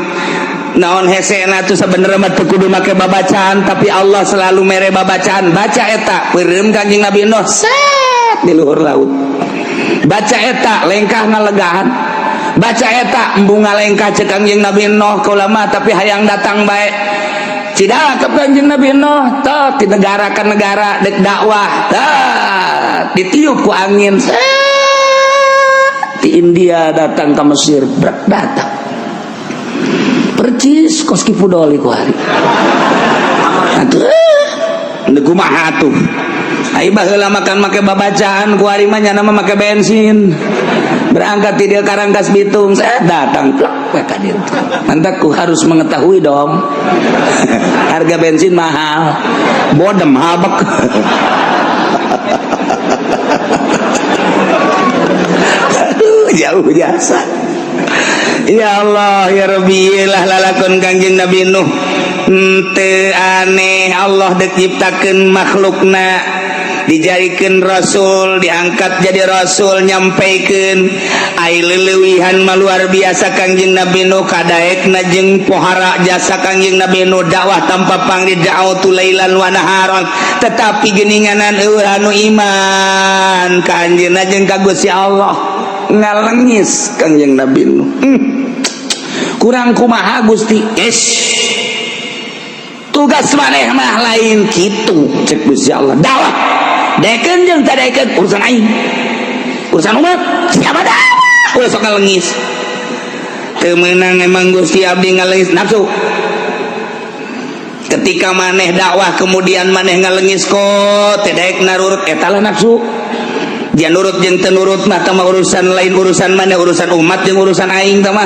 Naon hesena tuh? Sebenarnya mah teu kudu make babacaan, tapi Allah selalu mere babacaan. Baca eta, peureum Kanjeng Nabi Nuh set di luhur laut. Baca eta, lengkah ngalegahan. Baca eta, embung ngalengkah cek Kanjeng Nabi Nuh, kaula mah tapi hayang datang bae. Tidak ke Kanjeng Nabi Nuh tuh di negara ke negara dek dakwah, tah ditiup ku angin set di India, datang ke Mesir, brek datang percis kos Ki Fudoli ku hari atuh. Kumaha tuh? Ai baheula makan make babacaan, ku hari mah nyana mah make bensin. Berangkat ti dieu Karangkas Bitung, saya datang plak we ka dieu. Mantap, ku harus mengetahui dong. Harga bensin mahal. Bodem habek. Aduh, jauh jasa. Ya Allah ya Rabbi lah, lalakon Kangjeng Nabi Nuh. Henteu aneh Allah dek nyiptakeun makhlukna, dijadikan rasul, diangkat jadi rasul, nyampaikan. Ai leleuwihan mah luar biasa. Kangjeng Nabi Nuh kadaekna jeung pohara jasa Kangjeng Nabi Nuh, dakwah tanpa pangli, da'autu lailan wa naharan, tetapi geuninganan eueuh anu iman ka anjeunna jeung ka Gusti Allah. Ngalengis Kangjeng Nabi Nuh, kurang kumaha Gusti? Es tugas maneh mah lain kitu cek Gusti Allah. Dakwah daekeun jeung teu daekeun urusan aing, urusan umat siapa dakwah. Ulah sok ngalengis, teu meunang emang Gusti abdi ngalengis. Nafsu. Ketika maneh dakwah kemudian maneh ngalengis, kok teu daek narurut, eta lah nafsu. Dia nurut jeung teu nurut mah tah mah urusan lain, urusan maneh, urusan umat jeung urusan aing tah mah.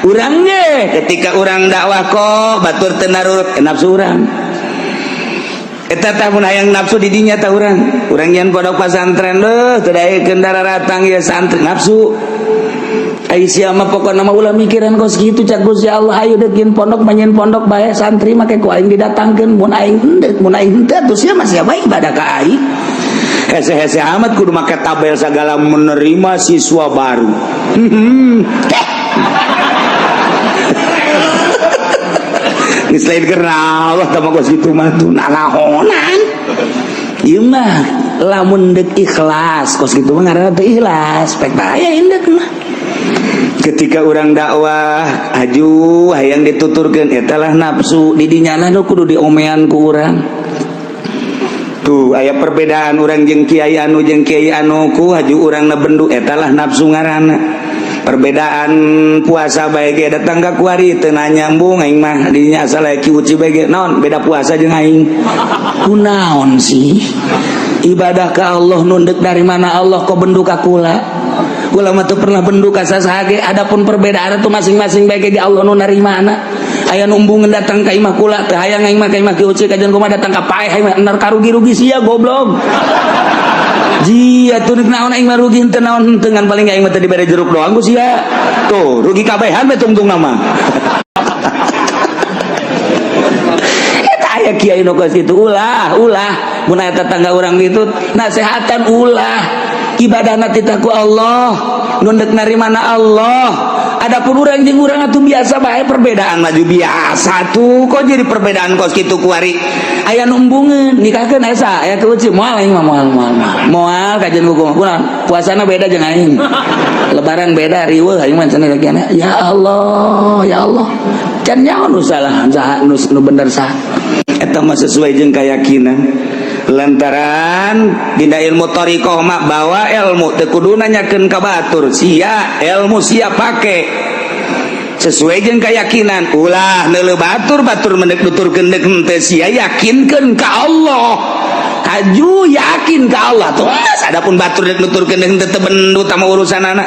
Urang ge ketika urang dakwah kok batur teu narurut, nafsu urang eta tah. Mun hayang nafsu di dinya tah urang, urang nyian pondok pesantren leuh teu daekeun daratang ya santri, nafsu. Ai sia mah pokona mah ulah mikiran kos kitu. Cak Gusti Allah, ayo deuk pondok, manyen pondok bae, santri make ku aing didatangkeun mun aing henteu. Mun aing henteu atuh sia mah sia bae ibadah ka aing. Hese-hese amat kudu make tabel segala, menerima siswa baru. Geus lain karena Allah tah mah, kos kitu mah tuh nanahonan. Ieu mah lamun deuk ikhlas, kos kitu mah ngaranna teu ikhlas. Pek bahaya indek mah. Ketika orang dakwah aju hayang dituturkeun, eta lah nafsu di dinyana nu kudu diomean ku urang. Tuh aya perbedaan urang jeung kiai anu jeung kiai anu, ku haju urang na bendu, eta lah nafsu ngaranna. Perbedaan puasa bae ge, datang ka kuari teu nyambung aing mah dinya, asal aya Ki Uci bae ge. Naon beda puasa jeung aing? Kunaon sih? Ibadah ke Allah, nunduk dari mana Allah, kok bendu ka kula? Kula mah teu pernah bendu ka sasaha ge. Adapun perbedaan itu masing-masing bae ge, Allah nu narimana. Aya nu embungeun datang ka imah kula, teu hayang aing mah ka imah Ki Uci kajian kumaha, datang ka paeh aing mah enar karugi-rugi sia, goblok. Jia tuh naon aing mah rugi henteu naon henteu, ngan paling aing mah teu dibere jeruk doang ku sia. Tuh rugi kabehan we tungtung nama. Eta aya kiai nu kos kitu, ulah ulah. Mun aya tetangga urang gitu, nasehatan ulah. Ibadahna titah ku Allah, nu deuk narimana Allah. Adapun urang jeung urang atuh biasa bae, perbedaan maju biasa tuh. Kok jadi perbedaan kos kitu kuari? Aya nu embungeun nikahkeun asa aya keucil, moal aing mah, moal moal moal moal kajian hukum. Kunaon? Puasana beda jeung aing, lebaran beda, riweuh aing mah cenah. Ya Allah, ya Allah, can nyaho nu salah saha, nu bener saha. Eta mah sesuai jeung keyakinan, lantaran dina ilmu thariqah mah bawa ilmu teu kudu nanyakeun ka batur. Sia ilmu sia pake sesuai jeung keyakinan, ulah neuleuh batur. Batur mendek nuturkeun deuk henteu, sia yakinkeun ka Allah, haju yakin ka Allah tuh. Adapun batur dek nuturkeun deuk henteu, teu bendu tama urusan anak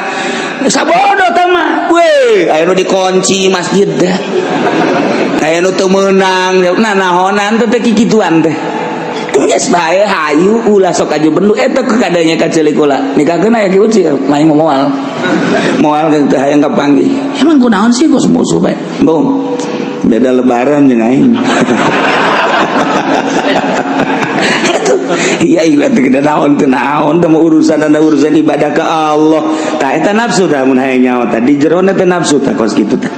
sabodo tah mah. We aya nu dikunci masjid teh, aya nu teu meunang, nah nahonan teh teh kikituan teh. Geus bae, hayu ulah sok aju bendu eta kadanya ka ceulik kula. Nikahkeun aya Ki Ucil, main moal. Moal teh hayang kapanggih. Emang kunaon sih kos musuh bae? Bung. Beda lebaran jeung aing. Itu iya iya teh kita naon teu naon teh urusan anda, urusan ibadah ke Allah. Tah eta nafsu tah, mun hayang nyawa tah di jerona teh nafsu tah kos kitu tah.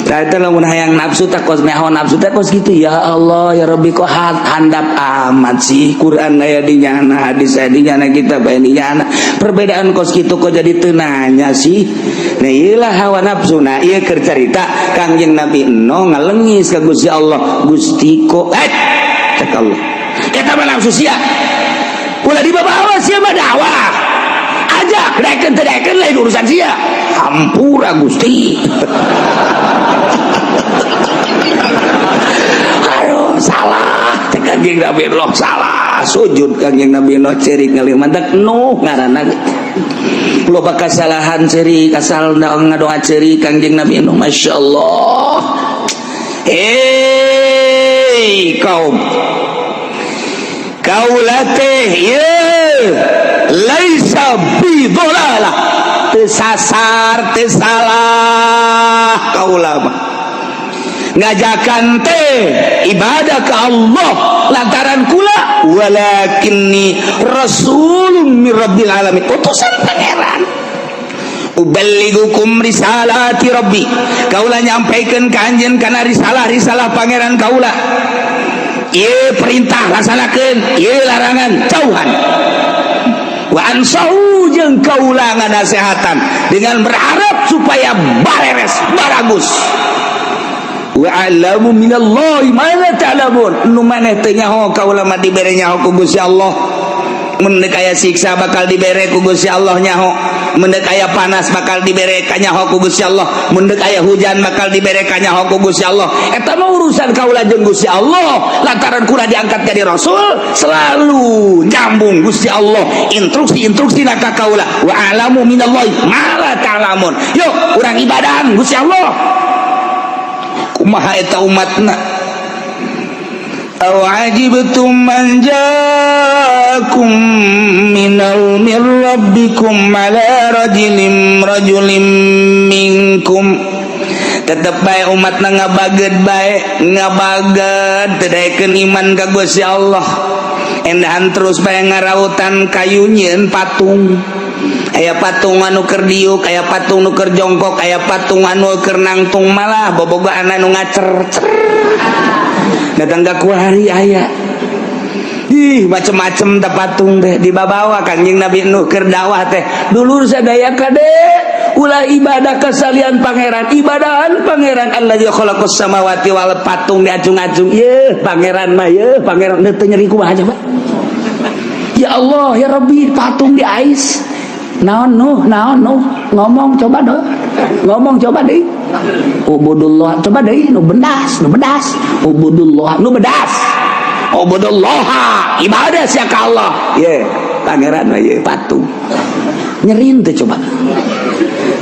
Tah eta lamun hayang nafsu tah kos nyaho nafsu teh kos kitu. Ya Allah, ya Rabbi, kok handap amat sih? Quran aya di nyana, hadis aya di nyana, kitab aya di nyana, perbedaan kos kitu kok jadi teu nanya sih? Nah, iyalah hawa nafsu. Nah, ieu keur carita Kangjeng Nabi Nuh ngalengis ka Gusti Allah, Gusti kok eh cek Allah, eta mah nafsu sia, ulah dibawa sia mah. Dakwah ajak, daekeun teu daekeun lain urusan sia. Hampura, Gusti. Aduh, salah cek Kangjeng Nabi Nuh, salah. Sujud Kangjeng Nabi Nuh, cerik ngalih. Mantak Nuh ngaranna loba kasalahan, cerik asal ngadoa cerik Kangjeng Nabi Nuh. Masya Allah. Hei kaum, kaula teh ye laisa bi dhalalah, teu sasar, teu salah. Kaula mah ngajakan teh ibadah ke Allah lantaran kula walakinni rasulun min rabbil alamin, utusan Pangeran, uballigukum risalati rabbi, kaula nyampaikan ka anjeun kana risalah-risalah Pangeran kaula. Ieu perintah laksanakeun, ieu larangan jauhan, wa ansahu jeung kaula nganasehatan dengan berharap supaya bareres baragus, wa a'lamu minallahi ma la ta'lamun. Nu maneh teu nyaho, kaula mah dibere nyaho ku Gusti Allah. Mun deuk aya siksa bakal dibere ku Gusti Allah nyaho, mun deuk aya panas bakal dibere kanyaho ku Gusti Allah, mun deuk aya hujan bakal dibere kanyaho ku Gusti Allah. Eta mah urusan kaula jeung Gusti Allah, lantaran kula diangkat jadi rasul selalu nyambung Gusti Allah instruksi-instruksi ka kaula. Wa a'lamu minallahi ma la ta'lamun. Yuk urang ibadahan Gusti Allah. Kumaha eta umatna? Aw ajibtum an jaakum minal min rabbikum ala rajulin minkum. Tetep bae umatna ngabaged bae, ngabaged teu daekeun iman ka Gusti Allah. Endahan terus bae ngarautan kayu, nyieun patung. Aya patung anu keur diuk, aya patung nu keur jongkok, aya patung anu keur nangtung, malah bobogaan anu ngacer cer datang ka kuari aya. Ih, macem-macem teh patung teh dibabawa. Kangjeng Nabi Nuh keur dakwah teh, "Dulur sadaya, kade ulah ibadah ka salian pangeran, ibadahan pangeran allazi khalaqas samawati wal." Patung diacung-acung, ye pangeran mah, ye pangeran teu nyeri. Kumaha coba? Ya Allah, ya Rabbi, patung di ais. Naon, Nuh? Naon, Nuh? Ngomong coba deh, ngomong coba deh. Ubudullah, coba deh. Nu bedas, nu bedas. Ubudullah, nu bedas. Ubudullah, ibadah sia ka Allah. Ye pangeran mah, ye patung. Nyerin teh coba?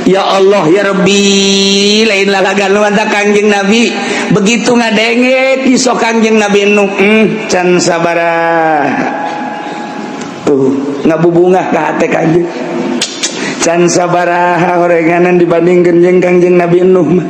Ya Allah, ya Rabbi, lain lalagan lu. Kangjeng Nabi begitu ngadenge kisah Kangjeng Nabi Nuh, can sabaraha tuh ngabubungah ka hate Kangjeng, can sabaraha horenganan dibandingkeun jeung Kangjeng Nabi Nuh mah.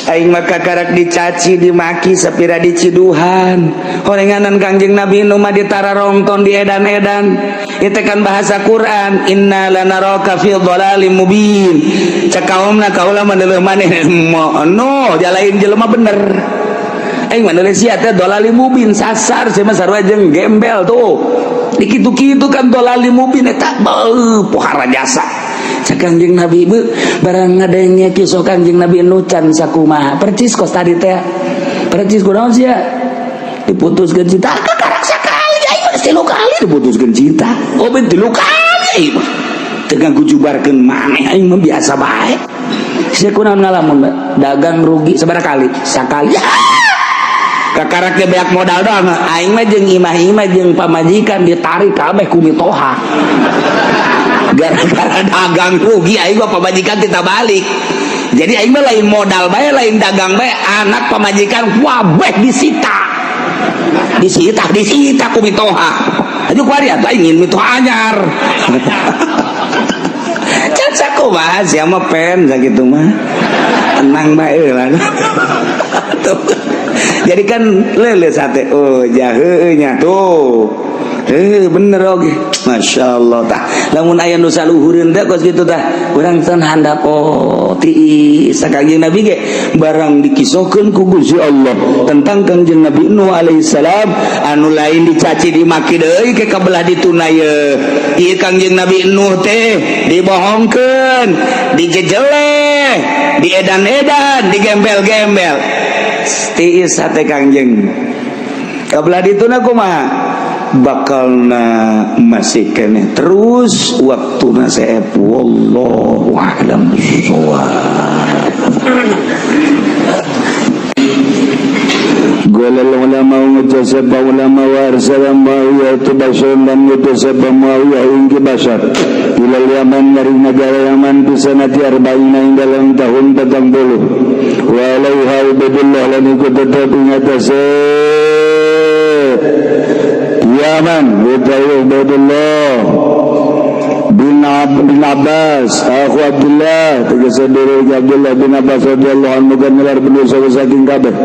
Aing mah kakarak dicaci, dimaki, sapira diciduhan. Horenganan Kangjeng Nabi Nuh mah ditararongton, di edan-edan. Itu kan bahasa Quran, inna lanaraka fi dhalalim mubin. Cek kaumna, kaula mah deuleuh maneh no jalain jelema bener. Aing mah deuleuh sia teh dhalalim mubin, sasar sia mah, sarua jeung gembel tuh. Di kitu-kitu kan dhalalim mubin eta beuh pohara jasa. Cek Kangjeng Nabi, bu, barang ngadenge kisah Kangjeng Nabi Nuh can sakumaha percis kos tadi teh, percis. Kunaon sia diputuskeun cinta? Kakarak sakali, aing mah tilu kali diputuskeun cinta. Oh, ben tilu kali aing mah teu ngagujubarkeun maneh, aing mah biasa bae. Sia kunaon ngalamun? Dagang rugi sabaraha kali? Sakali. Kakarak ge beak modal doang. Aing mah jeung imah-imah jeung pamajikan ditarik kabeh ku mitoha gara-gara dagang rugi. Aing mah pamajikan kita balik, jadi aing mah lain modal bae, lain dagang bae, anak, pamajikan wabeh disita, disita, disita ku mitoha. Aja kuari atuh aing mitoha anyar. Can sakumaha sia mah pen sakitu mah, tenang bae lah. Tuh. Jadi kan lele sate, oh jahe nya tuh. Eh, bener oge. Masya Allah tah. Lamun aya nu saluhureun teh kos kitu tah. Urang teh handap, oh tiis Kangjeng Nabi ge barang dikisohkeun ku Gusti Allah tentang Kangjeng Nabi Nuh alaihissalam anu lain dicaci dimaki deui ke kabelah dituna ye. Ieu Kangjeng Nabi Nuh teh dibohongkeun, dijejeleh, diedan-edan, digembel-gembel. Tiis hate Kangjeng. Kabelah dituna kumaha? Bakalna masih kene terus waktu seep. Wallahu a'lam bissawab. Qala ulama ngutus sapa ulama wa arsala Muawiyah tu Bashar dan ngutus sapa Muawiyah ing ki Bashar ilal Yaman maring negara Yaman fi sanati arba'ina ing dalam tahun 40 wa alaiha Ubaidullah lan iku tetep ing atase Yaman utawi Ubaidullah bin Abbas akhu Abdullah, tegese diri Abdullah bin Abbas radhiyallahu anhu kan ngelar berdosa saking kabeh.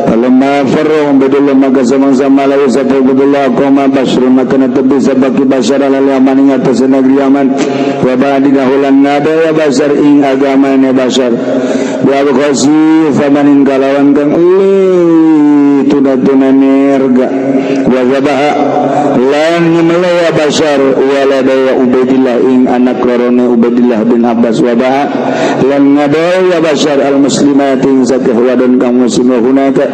Falamma farra Ubaidullah, maka samangsa malawi sapa Ubaidullah, qama Bashr, maka netepi sapa ki Bashar ala Yaman ing atase negeri Yaman wa ba'dina hulan nada ya Bashar ing agamane Bashar bi abkhasi thamanin kalawan kang uli tuna-tuna nerga wa zabaha lan nyembelih ya Bashar walada ya Ubaidillah ing anak lorone Ubaidillah bin Abbas wa baha lan ngadol ya Bashar al muslimat ing sakeh wadon kang muslim wa hunaka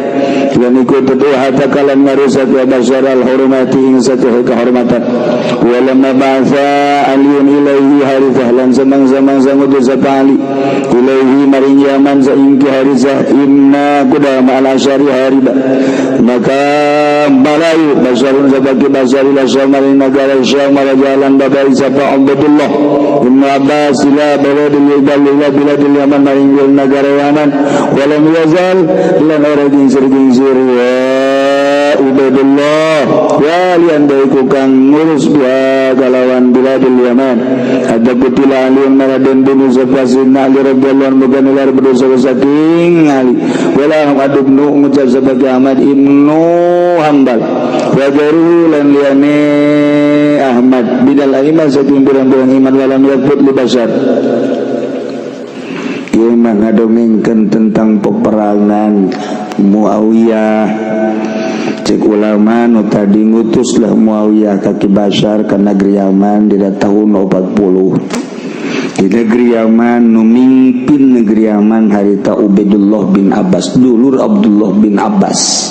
lan iku tetu hatta kalan ngarusak ya Bashar al hurmati ing sakeh kehormatan. Walamma ba'atha Aliun ilaihi Harithah lan samang-samang ngutus sapa Ali ilaihi maring. Yaman saingki Harisah Inna Qudamah al-Asyari hariba, maka malayu basarun sabaki basari la syam negara Syam jalan babai sapa Abdullah Ibnu Abbas ila baladil ila biladil Yaman maring negara Yaman. Walam yazal lan ora gingsir-gingsir ya Ubaidullah walian daiku kang ngurus biha kalawan biladil Yaman ada kutila Ali maraden bin sapa Sayyidina Ali radhiyallahu anhu bukan ular berdosa saking Ali. Wala Ahmad ibnu ngucap sebagai Ahmad ibnu Hambal wa gairuhu lan liyane Ahmad bidal aimah saking pirang-pirang iman walam yakfut li basar. Ieu mah ngadongengkeun tentang peperangan Muawiyah. Cek ulama nu tadi ngutuslah Muawiyah ka Ki Basar ke negeri Yaman di tahun 40. Di negeri Yaman, nu mimpin negeri Yaman harita Ubaidullah bin Abbas, dulur Abdullah bin Abbas.